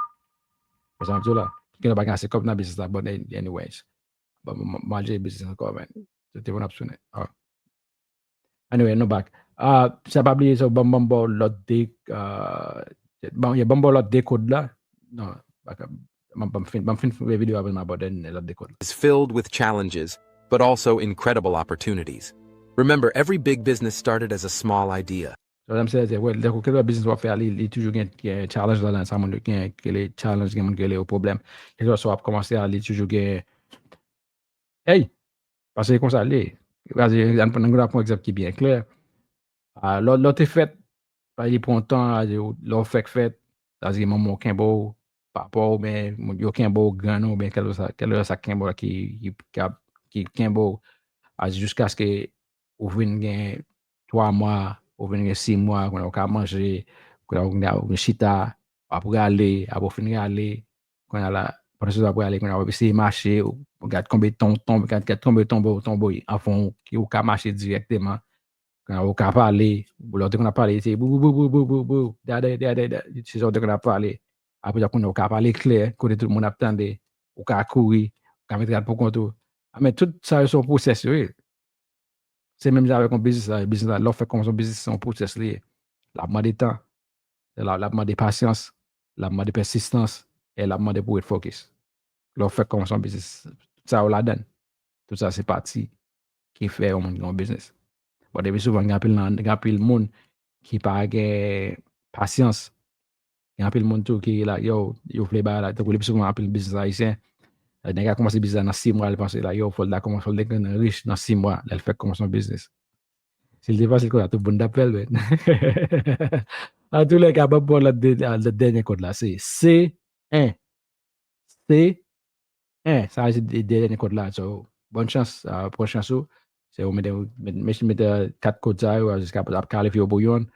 Ou sa m di w la? Gen lè pa gen ase kòb nan biznis la, but anyways. Bon, m, m, m al jere biznis ankò, man. Se te moun ap tounen. Ah. Anyway, nou back. Ah, sa pa bliye, so, ban m, ban m ba w lòt de, ah, ban, yeah, ban m ba w lòt de kòd la. Non, baka, ban, ban m fin, ban m fin fè videyo apre m abòde lòt de kòd la. Is filled with challenges, but also incredible opportunities. Remember, every big business started as a small idea. So, sa m se, se, well, lè kèlkeswa biznis w ap fè a, li, li toujou gen, gen challenge ladan, sa moun yo gen, ke le challenge, gen moun ke le yo pwoblèm. Kèlkeswa sa w ap kòmanse a, li toujou gen, Ey! Paske se konsa l ye. Paske, ann pran, ann pran yon egzanp ki byen klè. A, lè, lè w te fèt, pa li pran tan, a, lè w fèk fèt, sa vle di manman w kenbe w, papa w, oubyen moun yo kenbe w, grann ou, oubyen kèlkeswa, kèlkeswa sa k kenbe w la ki, ki, ki ap, ki kenbe w, a, jiskaske ou vin gen twa mwa, ou vin gen sis mwa, kounye a ou ka manje, kounye a ou vin chita, w ap rale, apre w fin rale, kounye a la, pandan se tan w ap rale, kounye a w ap eseye mache, ou gad konbyen ton, ton, gad, gad konbyen tonbe w tonbe, anfen, ou, ou ka mache dirèkteman, kounye a ou ka pale, lè w te konn ap pale, se bou, bou, bou, dade, dade, dade, se sa w te konn ap pale. Apre sa, kounye a ou ka pale klè, kote tout moun ap tande, ou ka kouri, ou ka met rad pou kont ou. A, men tout sa yo se yon pwosès yo ye. Se menm jan avèk yon biznis la, biznis la, lè w fèk kòmanse yon biznis, se yon pwosès li ye. L ap mande tan, l ap, l ap mande pasyans, l ap mande pèsistans, e l ap mande pou w ret fokis. Lè w fèk kòmanse yon biznis, tout sa yo ladan l. Tout sa se pati ki fè yon moun gen yon biznis. Bon, depi souvan, gen anpil nan, gen anpil moun ki pa gen pasyans. Gen anpil moun tou ki la, yo, yo vle bay la, tankou depi souvan anpil biznis ayisyen, nèg a kòmanse biznis la nan sis mwa, li panse la, yo, fò l ta kòmanse, fò l ta gen rich nan sis mwa, lè l fèk kòmanse yon biznis. Si l te fasil konsa, tout moun t ap fè l, men. Antoulèka, ban m ba w lòt de-, lòt dènye kòd la, se C en. C en, sa se de-, dènye kòd la. So, bòn chans, ah, pran chans ou. Se ou mete, mete, mete, mete kat kòd sa yo, jiska ap kalifye w pou youn.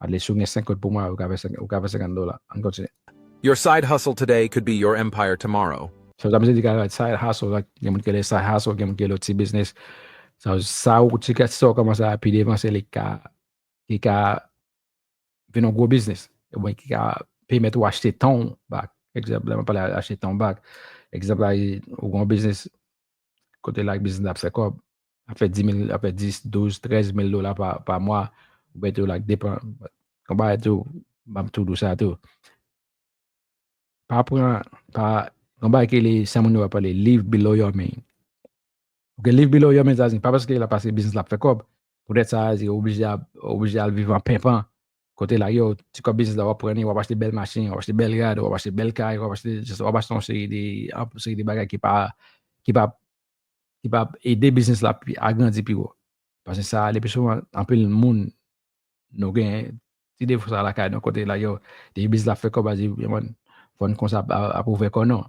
At least ou gen senk kòd pou mwa, ou ka fè senk, ou ka fè senkant dola. Ann kontinye. Your side hustle today could be your empire tomorrow. So, sa vle di ka side hustle, like, gen moun ki rele side hustle, gen moun ki rele ti biznis. So, sa ou ti kèt sa ou kòmanse a pi devan, se li ka, ki ka vin yon gwo biznis. Oubyen ki ka pèmèt ou achte tan w back. Egzanp, lè mwen pale achte tan w back. Egzanp la, ou gen yon biznis kote la biznis la ap fè kòb. Ap fè dis mil, ap fè dis, douz, trèz mil dola pa, pa mwa. Oubyen tou la depan. Konpa tou, ban m tou dou sa tou. Pa pran, pa, gen yon bagay ki rele, sa moun yo ap pale, live below your mean. Ok, live below your mean, sa vle di, pa paske l ap pase biznis la ap fè kòb, poutèt sa, sa vle di, ou oblije ap, ou oblije al viv an penpan. Kote la, yo, ti kòb biznis la, w ap pran li, w ap achte bèl machin, w ap achte bèl rad, w ap achte bèl kay, w ap achte, w ap achte yon seri de, yon seri de bagay ki pa, ki pa, ki pa ede biznis la pi, agrandi pi wo. Paske sa, le pi souvan, anpil moun, nou gen ti defo sa lakay nou kote la, yo, depi biznis la fè kòb, a di, yo, man, fò n konsa ap, ap ouvè kò nou.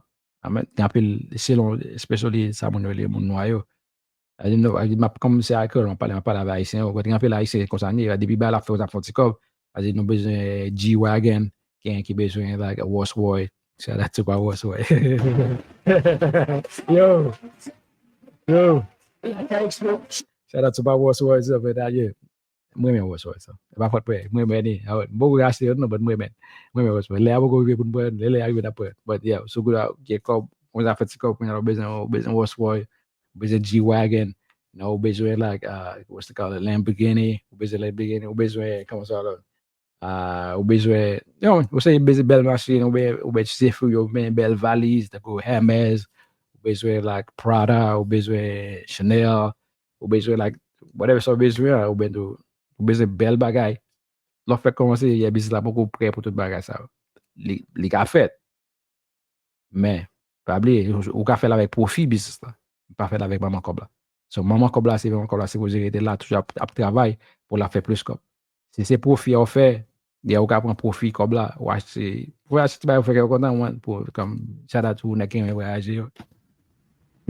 Amen. Gen anpil, selon, especially sa moun yo rele moun nwa yo. A di, nou, a di, m ap, kòm se a kreyòl, m ap pale, m ap pale avè ayisyen yo. Gen anpil ayisyen konsa, ni, depi bagay la fè, w ap fè yon ti kòb. A di, nou bezwen G-Wagon, gen ki bezwen, like, Rolls Royce. Shout out to my Rolls Royce. Yo. Yo. Shout out to my Rolls Royce, yo, men, yeah. Mwen renmen Rolls Royce sa. E pa fòt mwen, mwen renmen li. A wè, m poko achte yo non, but mwen renmen. Mwen renmen Rolls Royce. Lè a poko rive pou n pran, lè, lè a rive n ap pran. But yeah, so good, a, gen kòb, mwen sa fè ti kòb, kounye a ou bezwen, ou bezwen Rolls Royce, ou bezwen G-Wagon, you know, ou bezwen, like, uh, what's it called, Lamborghini, ou bezwen Lamborghini, ou bezwen, kòman sa la? Ah, ou bezwen, yo, ou se bezwen bèl machin, ou be-, ou bezwen ti fri yo, ou bezwen bèl valiz, tankou Hermes, ou bezwen, like, Prada, ou bezwen Chanel, ou bezwen, like, whatever sa ou bezwen an, ou bezwen, ou bezwen bèl bagay. Lè w fèk kòmanse, yè biznis la poko prè pou tout bagay sa yo. Li, li ka fèt. Men, pa bliye, ou, ou ka fè l avèk pwofi biznis la. Pa fè l avèk manman kòb la. So, manman kòb la, se manman kòb la, sipoze rete la, toujou ap, ap travay pou l ap fè plis kòb. Si se pwofi a w fè, yè ou ka pran pwofi kòb la, ou achte, ou achte ti bagay ou fè kè w kontan, mwen, pou, kòm, shout out pou nèg ki renmen vwayaje yo.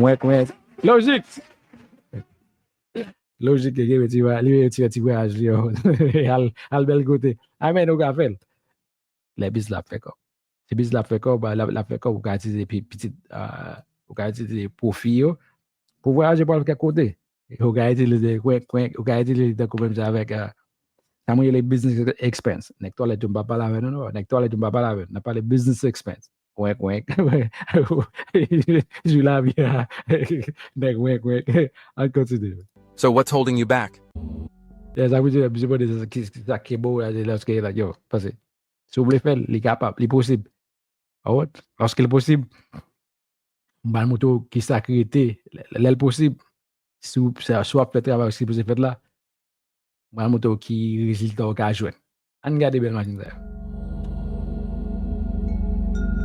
Mwen, mwen, lojik! Lojik, li retire, li retire ti vwayaj li yo. Al, al bèl kote. Amen, ou ka fè l. Lè biznis la ap fè kòb. Si biznis la ap fè kòb, l ap, l ap fè kòb, ou ka itilize pi, pitit, ah, ou ka itilize pwofi yo pou vwayaje pou al kèk kote. Ou ka itilize kwenk, kwenk, ou ka itilize tankou menm jan avèk, ah, sa mwen rele business expense. Nèg twalèt yo m pa pale avè nou, non. Nèg twalèt yo m pa pale avè nou. N ap pale business expense. Kwenk, kwenk. Jou la byen. Nèg kwenk, kwenk. Ann kontinye. So what's holding you back? Yeah, sa vle di, msye mande sa ki, ki sa ki bo la, lòske la, yo, pase. Si w vle fè l, li kapab, li posib. Alright? Lòske l posib, m pral montre w ki sa ki rete, lè, lè l posib, si w, si w ap fè travay ki sipoze fèt la, m pral montre w ki rezilta w ka jwenn. Ann gade bèl machin sa yo.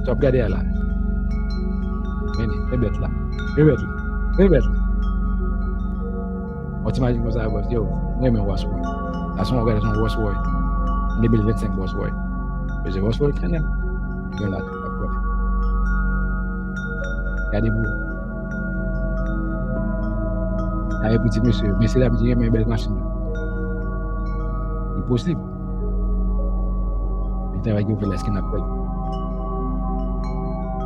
Sa w ap gade a la. Men, men bèt la. Men bèt la. Men bèt la. Mwen ti imajine konsa, bòs, yo, mwen renmen Rolls Royce. Sa se yon, gade, se yon Rolls Royce. De mil vennsenk Rolls Royce. Yo, se Rolls Royce kanmenm. Yo la, ap pran. Gade, bro. Gade pou ti mesye. Mesye dam ki renmen bèl machin yo. Li posib. Li travay ki ouvè lèske n ap fè l.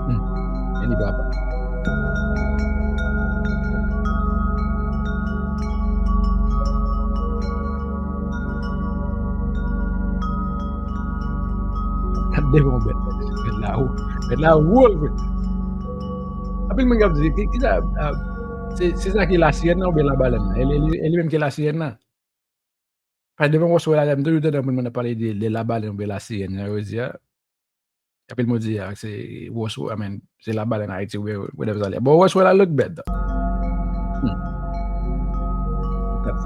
Hmm. E li papa. Gad devan bèt, bèt la wo. Bèt la wo, bèt. Anpil moun k ap di, ki, ki sa, ah, se, se sa ki lasirèn nan oubyen labalèn nan? E li, e li, e li menm ki lasirèn nan? Paske devan Rolls Royce la, m toujou tande moun nan pale de, de labalèn oubyen lasirèn, jan yo di a. Anpil moun di, ah, se Rolls Royce, I mean, se labalèn Ayiti, oubyen whatever sa ye. Bon, Rolls Royce la look bad, though. Hmm. Gad,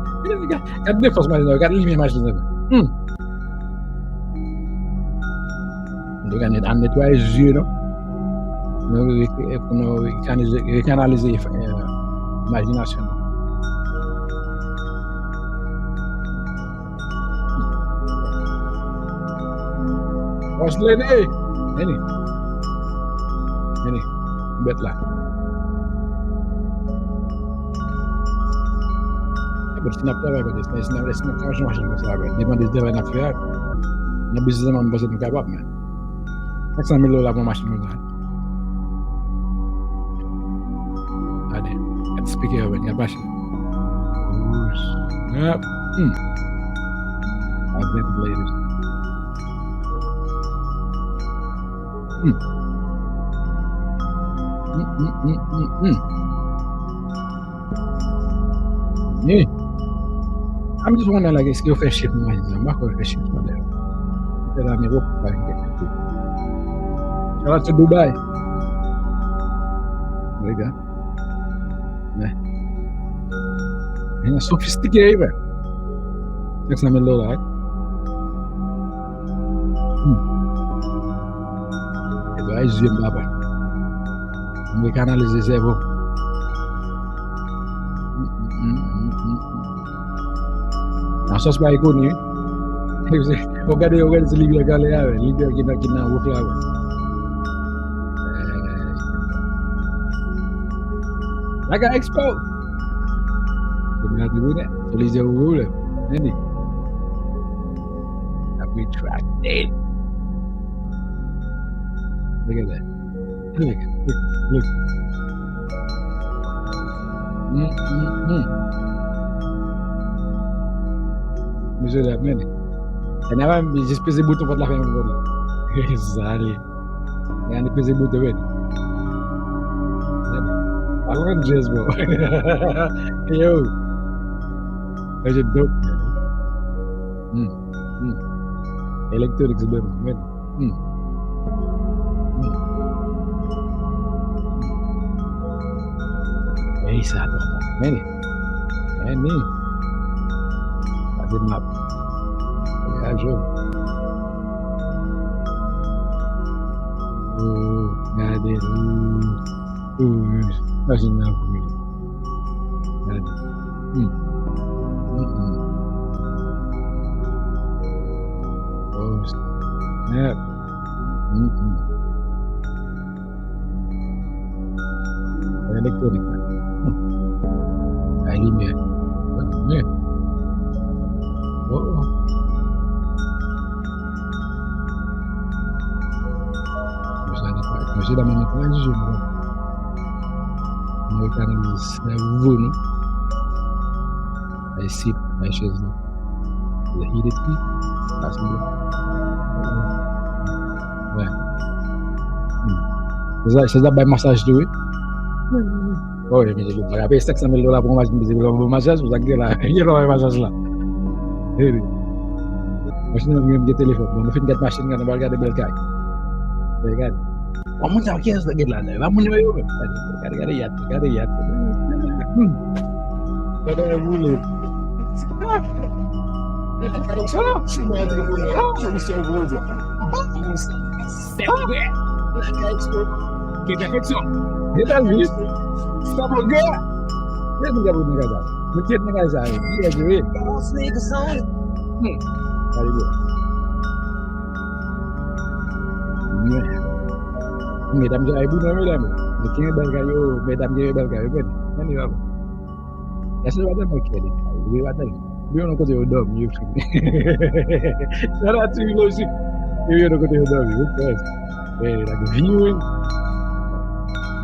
gad, gad defans machin nan, gad limyè machin nan. Hmm. Nou ka net-, al netwaye zye nou. Nou re-, pou nou rekanalize, rekanalize, eh, imajinasyon nou. Bòs Lene! Lene! Lene! Bèt la. E bon, si n ap travay, kote, si n ap, si n ap, si n ap chache machin konsa, bro, depann de travay n ap fè a, nan biznis la, mwen panse nou kapab, men. Senk san mil dola pou yon machin konsa. Gade, gad speaker yo, gad machin. Ooh, snap. Hmm. I'll get it later. Hmm. Hmm, hmm, hmm, hmm, hmm. Eh. I'm just wondering, like, èske yo fè chif nan machin sa? M pa kwè yo fè chif nan lè. Yo fè la, men yo pa fè chif. Shout out to Dubai. Regarde. Men. Men sofistike, wi, men. Senk san mil dola, wi. Hmm. E bagay zye m, papa. M rekanalize sèvo. Hmm, hmm, hmm, hmm, hmm. Nan sans pa ikoni, wi. Ou gade, ou gade ti livyè k ale a, wi. Livyè ki nan, ki nan wout la, wi. Eh. Like a expo. Se mwen ki vini. Se lizyè ou vle. Andy. Ap retracted. Look at that. Look, look, look. Mm, mm, mm. Mesye dam, men. E n a menm jis peze bouton pòt la fèmen pou li. Sa li. Gade peze bouton, men. Gade. Alon jazz, bro. Yo. Mesye dope, man. Hmm. Hmm. Electronics, bro, man. Hmm. Hmm. Ey, sa tonton. Men. Men. Gade map. Gade jò. Oh, gade. Oh. Oh, machin nan vre. Gade. Hmm. Hmm, hmm. Oh, snap. Hmm, hmm. Elektronik la. Hmm. Ay, limyè. Limyè. Oh, oh. Mesye dam nan pa, mesye dam nan pa jije nou. Nou rekanalize sèvo nou. Ay sit, ay chèz nou. Le hideti. Sa se bon. Wè. Hmm. Se sa, se sa bay masaj tou, wi. Oh, wi, men yo pa ka peye senk san mil dola pou yon machin, pou yon bon masaj, pou sa ki gen la, gen lò yon masaj la. Wi. Machin nan menm gen telefòn. Bon, nou fin gade machin nan, nou pral gade bèl kay. Bèl kay. Bon, moun sa yo, kiyès ki gen la, la? Pa moun yo, yo, men. Gade, gade, gade yat, gade yat. Hmm. Gade yon boule. Ki pèfeksyon. Ki pèfeksyon. Etats-Unis. Sa bon, gè. Gè, gè, gè, gè, gè. Mwen ki ret nan kay sa yo. Ki ret yo ye? Hmm. Gade byen. Medam sa e pou mwen, medam. Mwen ki gen bèl kay yo, medam ki gen bèl kay yo, men. Men yo. Èske yo pa tèlman kè de kay? Yo pa tèlman. Yo nan kote yo dòmi, yo fini. Sa la ti lojik. Yo nan kote yo dòmi, yo fè. Eh, like viewing.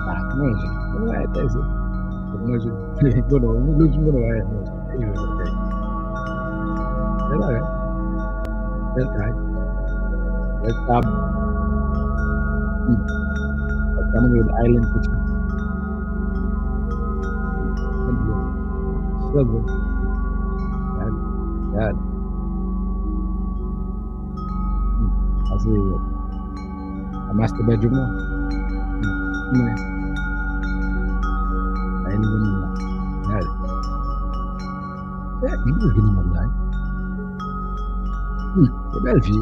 Ah, manje. Mwen la tèze. Manje. Bon, non, nou di bon, non, eh, manje. Eh, ok. Bèl bagay. Bèl kay. Bèl tab. Hmm. Bèl tab, mwen, Island Kitchen. So good. So good. Gad, gad. Hmm. Sa se a master bedroom nan. Hmm. Hmm. Ay, nou vin la. Gad. Eh, nou vin la. Hmm. Se bèl vi.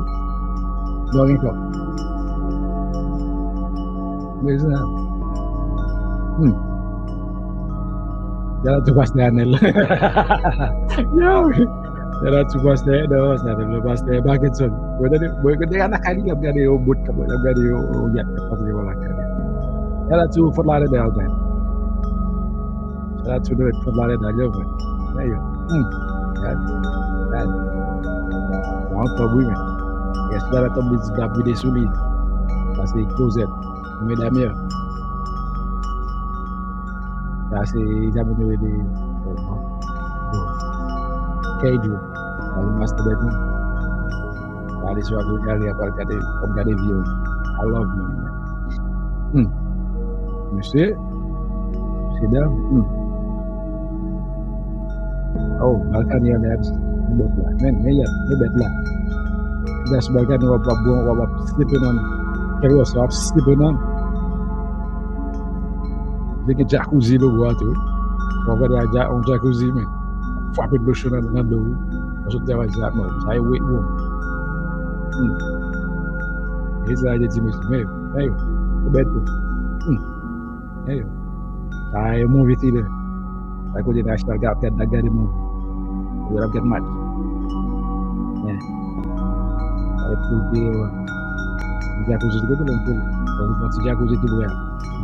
Dòmi ankò. Mezanmi. Hmm. Shout out to Pastè Anèl. Yo! Shout out to Pastè Anèl, Pastè Anèl, Pastè Parkinson. Mwen tande, mwen tande nan kay li, l ap gade yon bòt, l ap gade yon, yon yat k ap pase devan lakay li. Shout out to Fort Lauderdale, man. Shout out to the Fort Lauderdale, yo, man. Hey, yo. Hmm. Gad. Gad. Yon tòb, wi, men. Yes, la, la tòb li di, l ap vide sou li. Sa se klozèt. Medam yo. Sa se, sa moun yo rele, oh, oh. Kay Drew. Sa se master bedroom. Pale sou Apple Gallery, pral gade, pral gade view. I love you, man. Hmm. Mesye, mesye dam, hmm. Oh, balkani an, men, men bèt la. Men, men yat, men bèt la. Gas balkani, w ap, w ap bon, w ap, w ap sleep nan. Kèlkeswa, w ap sleep nan. Li gen jacuzzi nan bò a tou. W ap gade a ja-, yon jacuzzi, men. Frape dlo cho nan, nan do, wi. Ou sot travay sa, non. Sa e weight room. Hmm. E sa, je di, mesye, men, men yo, ou bèt tou. Hmm. Men yo. Sa e movie theater. Sa kote n achte al gade, al gade movie. Ou al gade match. Men. Sa e pou te, euh, jacuzzi, kote lè m pou. Bon, ti jacuzzi tou bwè.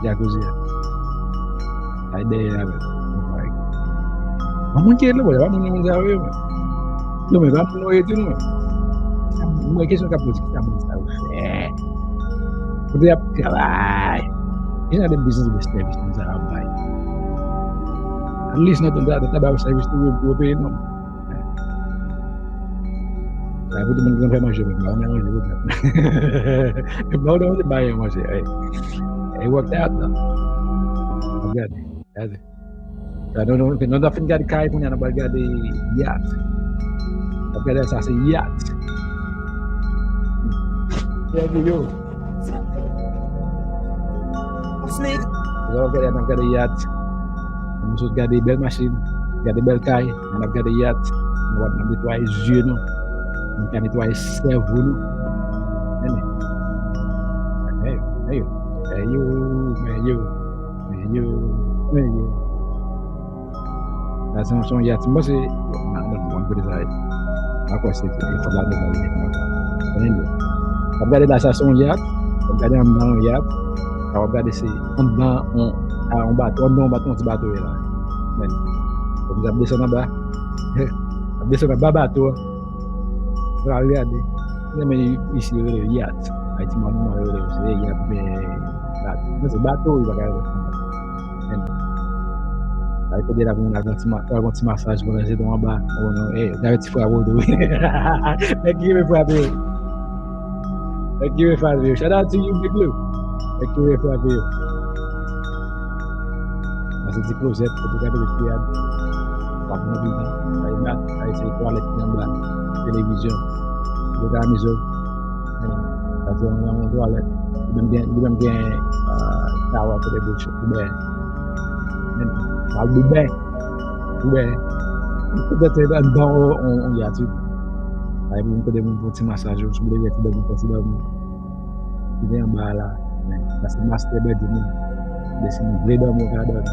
Jacuzzi a. Ay dèyè avè l. Bon, moun ki ret la, bon, pa moun yo moun sa yo, non, men pa moun yo ret, non, men. Sa, mwen, kesyon k ap poze, ki sa moun sa yo fè? Kote y ap travay? Ki jan de biznis de sèvis moun sa yo ap bay? At least, nan tan, nan ta ba yo sèvis tou, yo, yo peye, non. Sa pou tout moun ki konn fè manje, men pa manje pou tèt. Bon, nou te bay manje, ey. Ey, work that out, non. Gade, gade. Sa, nou, nou, nou ta fin gade kay, kounye a nou pral gade yat. N ap gade sa, se yat. Gade yo. N ap gade, n ap gade yat. Nou sot gade bèl machin, gade bèl kay, n ap gade yat, nou ap, n ap netwaye zye nou, nou ka netwaye sèvo nou. Men, men yo, men yo, men yo, men yo, men yo, men yo. Sa se yon, se yon yat, m panse, nan, nan, nan, kote sa ye. M pa kwè se, se, se la nou anyen. W ap gade la, sa se yon yat. W ap gade anndan yon yat. Sa w ap gade se anndan yon, a, yon bato. Anndan yon bato, yon ti bato ye la. Men, kòm sa ap desann anba. Ap desann anba bato a. Sa w ap gade. Men isi yo rele yat. Ayiti, mwen, mwen, yo rele se yat, men, bato. Men se bato, yo pa ka rele. Men, ay, kote la pou moun al pran ti ma-, al pran ti masaj pandan se ton anba. Oh non, eh, gade ti frape yo tou. Nèg ki renmen frape yo. Nèg ki renmen frape yo. Shout out to you, Big Lou. Nèg ki renmen frape yo. Sa se ti klozèt, kote w ka mete pye a. W ap nan anpil tan. Sa e mat, sa e se twalèt ki anba. Televizyon. Ou ka amize w. Sa se yon, yon twalèt. Li menm gen, li menm gen, euh, shower kote pou, pou bè. Men, pral bou bè. Bou bè. Poutèt se anndan yon, yon, yon yat, wi. Ay, pou kote moun fè ti masaj yo, sou leve ti dòmi, fè ti dòmi. Ki gen anba la. Men, sa se master bedroom nan. Men si nou vle dòmi, ou ka dòmi.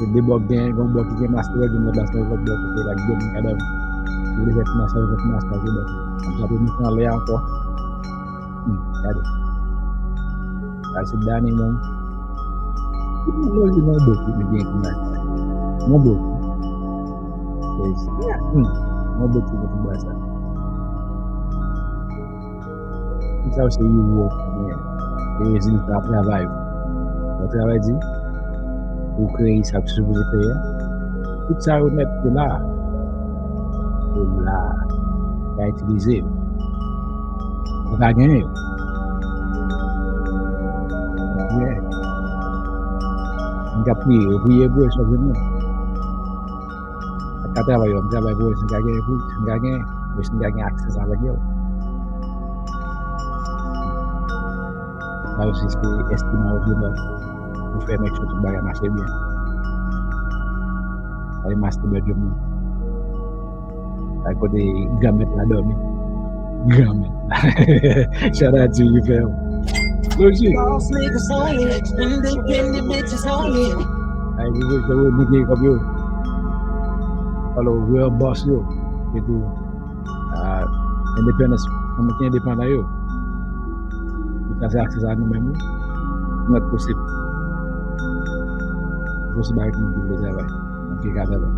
Se de bò k gen, gen yon bò ki gen master bedroom, lòt la se lòt bò kote l ak de moun kadanm. Yo vle fè ti masaj, fè ti masaj, yo bò. Konsa pou nou pran lè ankò. Hmm, gade. Gade se dani, man. Tout moun loje nan bò ki gen ki master. Nan bò ki. Yes. Hmm. Nan bò ki gen ki master. Tout sa yo se reward ou genyen. Se rezilta travay ou. Lè w travay di, ou kreye sa w sipoze kreye a. Tout sa yo nèt yo la. Yo la. Ou ka itilize yo. Ou ka genyen yo. Ou ka priye, ou priye pou yo, sa w jwenn yo. Mwen ka travay yo, mwen travay pou yo, si m ka genyen pou, si m ka genyen, mwen si m ka gen aksè avèk yo. Sa yo se, se enstriman yo ki la pou fè make sure tout bagay mache byen. Sa e master bedroom nan. Sa e kote granmèt la dòmi. Granmèt. Shout out to you, fam. Lojik. Boss niggas only, independent bitches only. Ay, nou vle, nou vle bouke kòb yo. Alo, real boss yo. E tou, ah, independence, fanm ki endepandan yo. Nou ka fè aksè a nou menm, wi. Not posib. Posib bagay ki nou vle travay. Nan ki ka travay.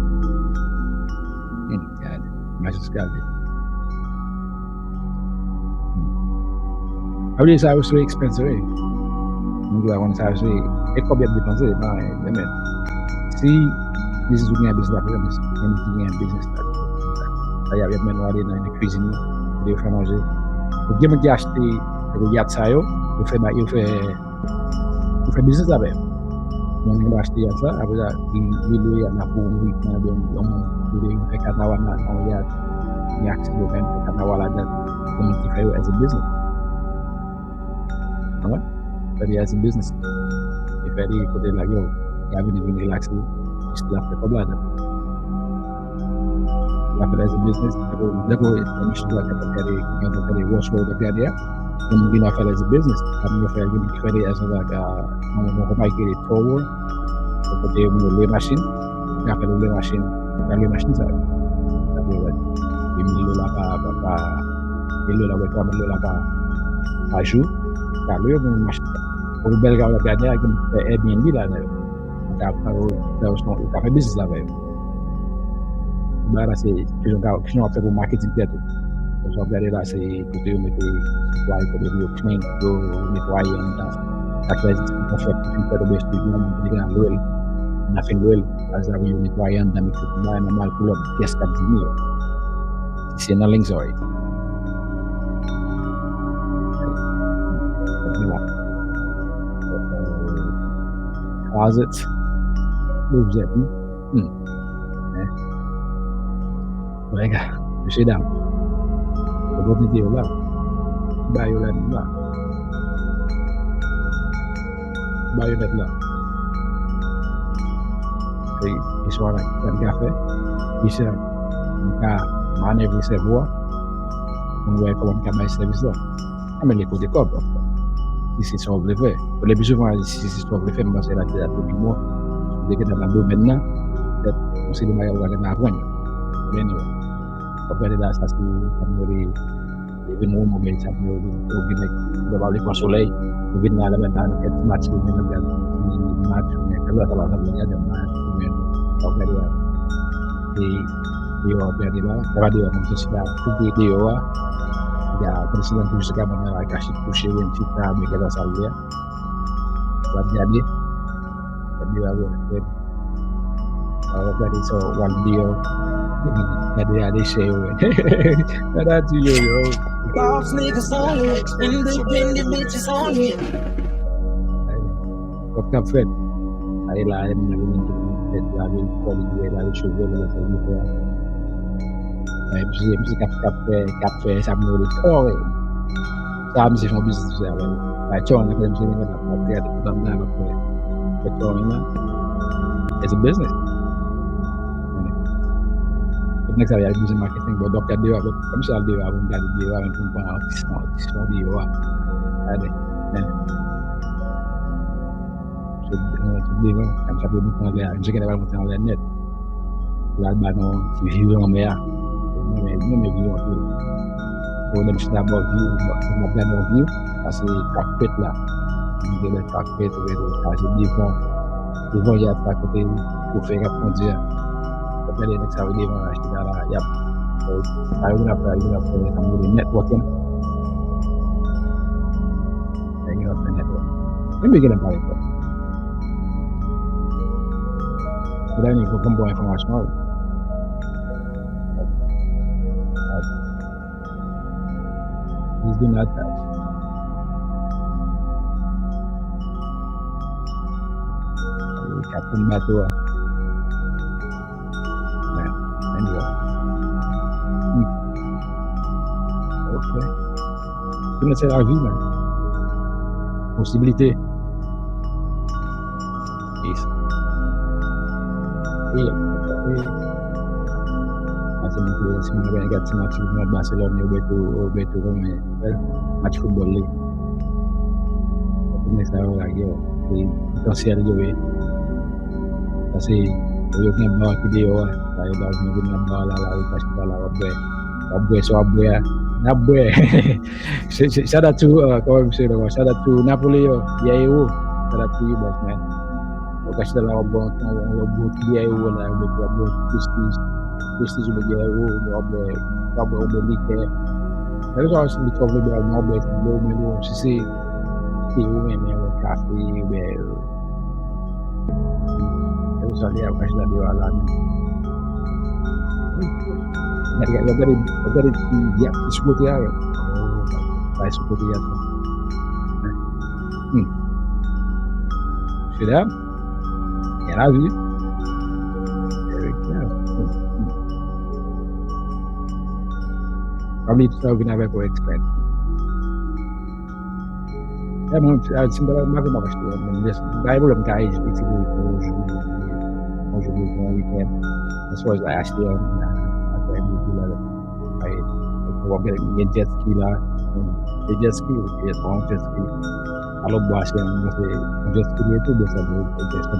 Hmm, gade. Mache sou kalite. Hmm. Pa bliye sa yo se expense, wi. Moun ki pa konn sa yo se, e kòb y ap depanse nan, nan men. Si biznis ou gen biznis la, pa egzanp, gen moun ki gen biznis la. Sa y ap, y ap mennen w ale nan, nan kwizin yo, kote yo fè manje. Donk, gen moun ki achte yat sa yo, yo fè ba-, yo fè Ou fè biznis avè yo. Moun nan achte yat sa, apre sa, li, li lwe yat la pou yon wikend, oubyen yon moun ki vle vin fè kanaval nan, nan yat, li aksepte fè kanaval ladan, gen moun ki fè yo as a business. Konprann? Fè li as a business. Li fè li kote la, yo, li a vini, vin relakse, jis li ap fè kòb ladan. L ap fè l as a business, tankou, tankou, tankou Michel la, t ap gade, gade, gade Westworld, t ap gade a. Moun ki nan fè l as a business, ap nou fè, ki fè li as a, like, a, yon, yon konpayi ki rele Tower, kote yo lwe machin, y ap fè l lwe machin, y ap lwe machin sa yo. Y ap lwe, wè, de mil dola pa, pa, pa, mil dola, wè, twa mil dola pa, pa jou, y ap lwe yon machin sa. Pou bèl ka w ap gade a, ki fè Airbnb la, dayè. Ou ka, ou ka, ou ka fè biznis avè yo. Bagay la se kijan w ka, kijan w ap fè pou maketing tèt ou. Paske w ap gade la, se kote yo mete netwaye, kote yo clean, yo netwaye anndan. Sa k fè, sa k fè ki fè tobe estri, moun ki gen lwe l, nan fin lwe l, sa vle di yo netwaye anndan, mete tout bagay nòmal pou lòt guest k ap vini yo. Si se nan link sa yo ye. Closet. Objè, wi. Hmm. Hein? Rega, mesye dam. Opòtinite yo la. Ba yo la, la. Ba yo nèt la. Se, se swa la, sa m ka fè. Ki sa m ka manevre sèvo a. Pou m wè kòman m ka bay sèvis la. Anben, li kote kòb. Si se sa w vle fè. Le pi souvan, si se sa w vle fè, m panse la te ap pi bon. Si w te gentan nan domèn nan, petèt, yon seri de bagay ou pa gentan aprann yo. Men, w ap gade la, sa se, sa m rele, li vin wè move, sa m rele, ou gen nèg, yo pa vle pran solèy, ou vin nan lè menm nan kèk ti match, ou vin nan gade ti match, ou gen kèk lòt, sa pa vle gade match, ou gen, w ap gade la. E, deyò, w ap gade la, sa pa deyò, menm si la, tout deyò a, y a, prezan toujou se kabann nan, la, kache kouche, yon ti tab, men kèlkeswa sa l ye a. W ap gade, w ap gade, w ap gade, w ap gade sa, w al deyò, gade, gade chè yo, men. Gade ati yo, yo. Boss niggas only, independent bitches only. Kòb k ap fèt. Ale la, ale m nan vini tou. fè lave kò li, lave cheve li, fè li fè. Misye, misye k ap, k ap fè, k ap fè sa m rele kò. Sa misye fè yon biznis misye avè l. Bay tchòren nan fè misye vin la, ap gade tout andan, ap fè, fè tchòren nan. It's a business. Tout nèg sa yo ap biznis maketing, bon, dòk gade deyò, bon, kòm si al deyò, bon, gade deyò, men pou m pran atis, atis deyò a. Gade, men. Sou, sou devan, kòm sa pou nou pran anlè a. Misye genlè pral monte anlè nèt. Pou l al ba nou ti view lanmè a. Mwen renmen, mwen renmen view anpil. Pou lè m chita bò view, m ap gade yon view, sa se cockpit la. M gen lè cockpit, ou gen sa se devan. Devan yat la kote chofè k ap kondui a. W ap gade nèg sa yo devan la, chita la, y ap, sa yo vin ap fè, yo vin ap fè, sa m rele networking. Nèg yo ap fè nèt wè. Mwen byen gen lè m pale twòp. Mwen ta renmen pou m ba w enfòmasyon. Please do not touch. Kaptenn bato a. Men, men yo. Hmm. Ok. Konnen se lavi, men. Posibilite. Peace. Wi, wi. Mwen se moun ki, si mwen gen gad ti match nan Barcelone, oubyen tou, oubyen tou, men, match football li. Tout nèg sa yo lage yo. Se potansyèl yo ye. Paske yo gen bar ki deyò a. Sa yo ba vin vin nan bar la, la, yo pa chita la, w ap bwè. W ap bwè, sa w ap bwè a. N ap bwè. Se, se, shout out to, uh, kòman misye rele ankò? Shout out to Napoleon, Pierre Hérault. Shout out to you, boss man. Ou ka chita la, w ap bwè yon, yon, yon bon ti Pierre Hérault la, ou mete w ap bwè yon ti Prestige, Prestige oubyen Pierre Hérault, oubyen w ap bwè, w ap bwè yon bon likè. Kèlkeswa si li twò vle bwè, w ap bwè ti dlo, oubyen si se te ou renmen, yon kafe, oubyen Yo sa li ap kache la deyò a la menm. Gade, gade, gade, gade ti yat ki sou kote a, yo. Oh, bay sou kote yat la. Hmm. Mesye dam, gen lavi. There we go. Hmm. Kòm li sa yo vin avèk yon expense. E mwen, si m ta pa make m ap achte yon, men, men, pa gen pwoblèm, m ka itilize pou yon jou, yon jou, pou yon wikèn. As far as, like, achte yon, apre yon jou la, like, w ap gen, gen jet ski la, gen jet ski, ou gen yon jet ski. Alò, bò a se yon, se yon jet ski li ye tou, oubyen se yon jet ski.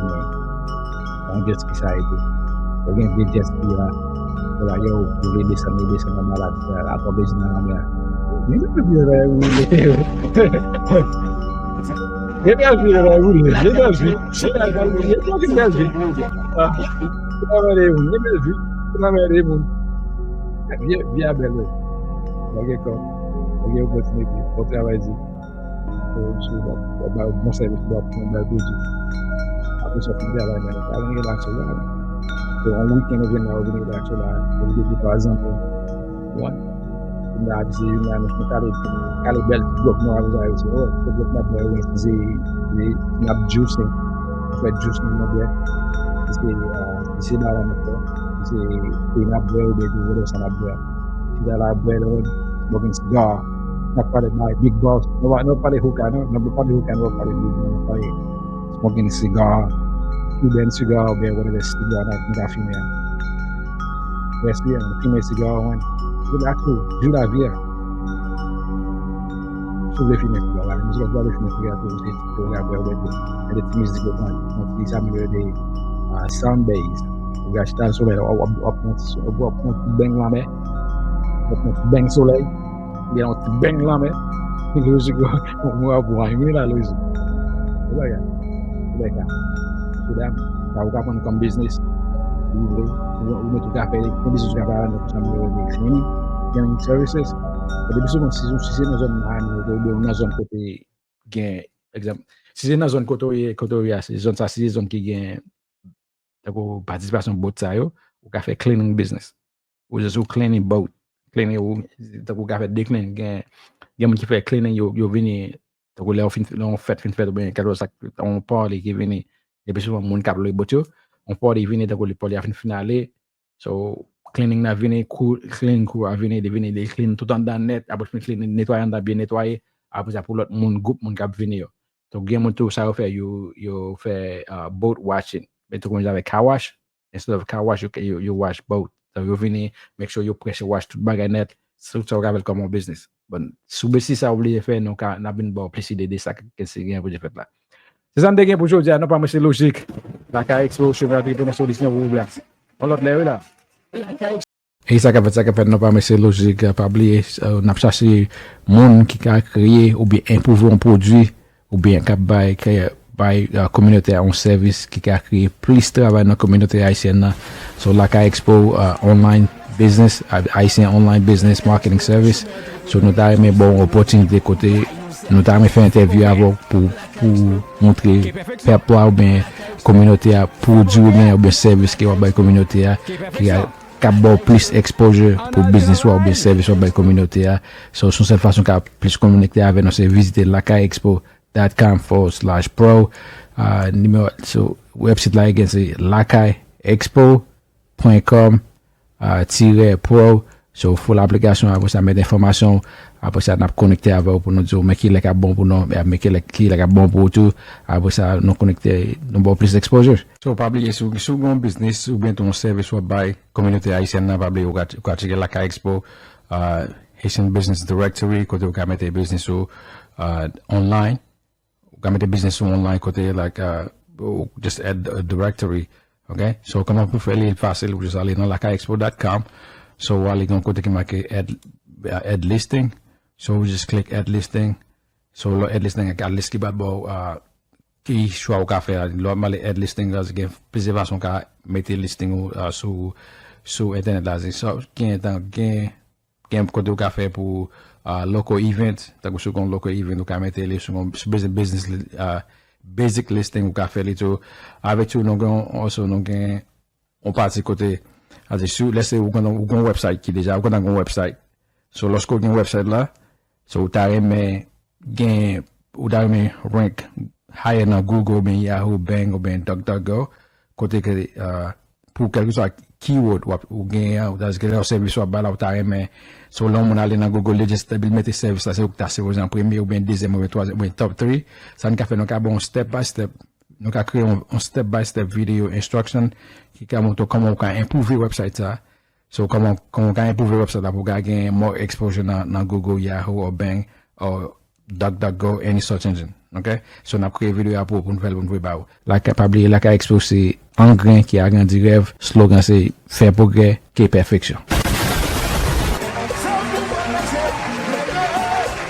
Yon jet ski sa ye tou. Yo gen de jet ski la. Yo la, yo, yo vle desann, yo desann nan maladi a, atò bezwen nan lanmè a. Men men vye bagay woule. Men men vye bagay woule. Men men vye. Men men vye. Men men vye. Vye, vye a bèl, wi. Bagay kò. Bagay opòtinite. Bon travay di. Bon sèvis, bon sèvis, bon bèl pwodui. Apre sa, fin travay, men pa vin relakse la. Se yon wikenn ou vin la, ou vin relakse la. Ou vin di, pa egzanp, wan. Vin la, di, vin la, nou fin kale, kale bèl ti gwòg nou avè sa, se, oh, se gwòg n ap bwè, wi, se, se, n ap juice, nou fè juice nou, nou bwè. Se, se, se bagay nou fè. Se, se n ap bwè, oubyen se vòdò sa n ap bwè. Chita la, bwè, nou smoking cigar. N ap pale bay Big Boss. Nou pa, nou pa pale hookah, non. Nou pa pale hookah, nou pa pale weed, non. Nou pale smoking cigar, Cuban cigar, oubyen whatever cigar nou, nou ka fimen an. Respire, nou fimen cigar, man. Relax ou, viv lavi a. Si w vle fimen cigar, la, mizik ap gade fimen cigar tou, se ti kote w ka bwè, bwè tou. Gen de ti mizik yo pran, pran ti sa, men yo rele, ah, sound bass. Ou ka chita sou solèy, w ap, w ap, w ap pran ti, w ap pran ti beng lanmè. W ap pran ti beng solèy. Ou gen yon ti beng lanmè. Logic, mwen ap wany, wi la, logic. Se bagay. Se bagay. Mesye dam, sa ou ka pran kòm biznis. Si w vle, ou, ou mete ou ka fè, yon biznis ou ka fè avè nou, sa nou rele cleaning, cleaning services. Depi souvan, si, si se nan zòn Miami, ou nan zòn kote gen, egzanp, si se nan zòn kote w ye, kote w ye a, se zòn sa, si se zòn ki gen, tankou patisipasyon boat sa yo, ou ka fè cleaning business. Ou just ou cleaning boat. Cleaning, ou, tankou ou ka fè decleaning, gen, gen moun ki fè cleaning, yo, yo vini, tankou lè yon fin, lè yon fèt fin fèt, oubyen kèlkeswa sa, yon party ki vini, epi souvan moun k ap lwe boat yo, yon party vini, tankou li party a fin, fin ale, so, cleaning nan vini, crew, cleaning crew a vini, li vini, li clean tout anndan nèt, apre fin clean, netwaye anndan byen netwaye, apre sa pou lòt moun, gwoup moun k ap vini yo. So, gen moun tou, sa yo fè, yo, yo fè uh, boat washing. Men tou konn avèk car wash, instead of car wash, yo, yo, yo wash boat. So, yo vini, make sure yo pressure wash tout bagay nèt, tout sa yo ka fè l kòm yon business. Bon, si w bezwen sa w oblije fè, nou ka, n ap vin ba w plis ide de sa ke se gen pou fèt la. Se sa n te gen pou jodi a, non pa mwen se Lojik. Lakay Expo, chemen antreprenè solisyon pou pwoblèm. Yon lòt lè, wi la. E sa k ap fèt, sa k ap fèt, non pa mwen se Lojik. Pa bliye, uh, n ap chache moun ki ka kreye oubyen enpwouve yon pwodui, oubyen k ap bay, k ap bay uh, kominote a yon sèvis ki ka kreye plis travay nan kominote ayisyèn nan. So, Lakay Expo uh, Online Business, uh, Haitian Online Business Marketing Service. So, nou ta renmen ba w yon opòtinite kote nou ta renmen fè entèvyou avè w pou, pou montre pèp la oubyen kominote a pwodui oubyen, oubyen sèvis ke w ap bay kominote a ki a k ap ba w plis exposure pou biznis ou a oubyen sèvis w ap bay kominote a. So, se yon sèl fason w ka plis konekte avè nou, se vizite lakayexpo dot com forward slash pro. Uh, nimewo, so, website la again, se lakayexpo dot com uh, tirè pro. So, full application, apre sa, met enfòmasyon, apre sa, n ap konekte avè w pou nou di w, men ki lè k ap bon pou nou, men ki lè, ki lè k ap bon pou ou tou. Apre sa, nou konekte, nou ba w plis exposure. So, pa bliye, si w, si w gen yon biznis, oubyen tou yon sèvis w ap bay, kominote ayisyèn nan, pa bliye, ou ka, ou ka tcheke Lakay Expo, uh, Haitian Business Directory, kote ou ka mete biznis ou uh, online. Ou ka mete biznis ou online kote, like, uh, ou just add a directory. Ok? So, kòman pou fè li fasil, ou just ale nan lakayexpo dot com. So, ou ale gen yon kote ki make add, uh, add listing. So, ou just click add listing. So, lè add listing, gen lis ki bat bò, uh, ki chwa ou ka fè. Lè w ale add listing, gen plizyè fason ou ka mete listing ou uh, sou, sou entènèt la. So, gen, gen gen kote ou ka fè pou uh, local event, tankou si w gen local event, ou ka mete li sou yon basic, basic, uh, basic listing, ou ka fè li tou. Avèk tou, nou gen, also, nou gen yon pati kote, ase, si, let's say, ou gen, ou gen yon website ki deja, ou gen yon website. So, lòske ou gen website la, so, ou ta renmen gen, ou ta renmen rank higher nan Google, oubyen Yahoo, Bing, oubyen DuckDuckGo, kote ke, uh, pou kèlkeswa keyword w ap, ou genyen an, ou ta di ke lè yon sèvis w ap bay la, ou ta renmen, so, lè yon moun ale nan Google, li just epi l mete sèvis la, se ou ki ta sipoze an premye, oubyen dezyèm, oubyen twazyèm, oubyen top three. Sa n ka fè, nou ka ba w yon step by step, nou ka kreye yon, yon step by step video instruction ki ka montre w kòman ou ka enpwouve website sa. So, kòman, kòman ou ka enpwouve website la pou w ka gen more exposure nan, nan Google, Yahoo, or Bing, or DuckDuckGo, any search engine. Ok? So, n ap kreye videyo a pou, pou nou fè l, pou nou voye ba ou. Lakay, pa bliye, Lakay Expo se angren ki agrandi rèv, slogan se fè pwogrè, ke pèfeksyon.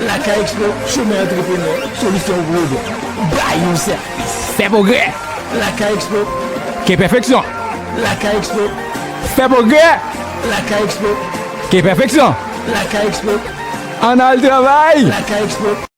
Lakay Expo, chemen antreprenè, solisyon pou pwoblèm. Bay yon sèvis. Fè pwogrè. Lakay Expo. Ke pèfeksyon. Lakay Expo. Fè pwogrè. Lakay Expo. Ke pèfeksyon. Lakay Expo. Ann al travay. Lakay Expo.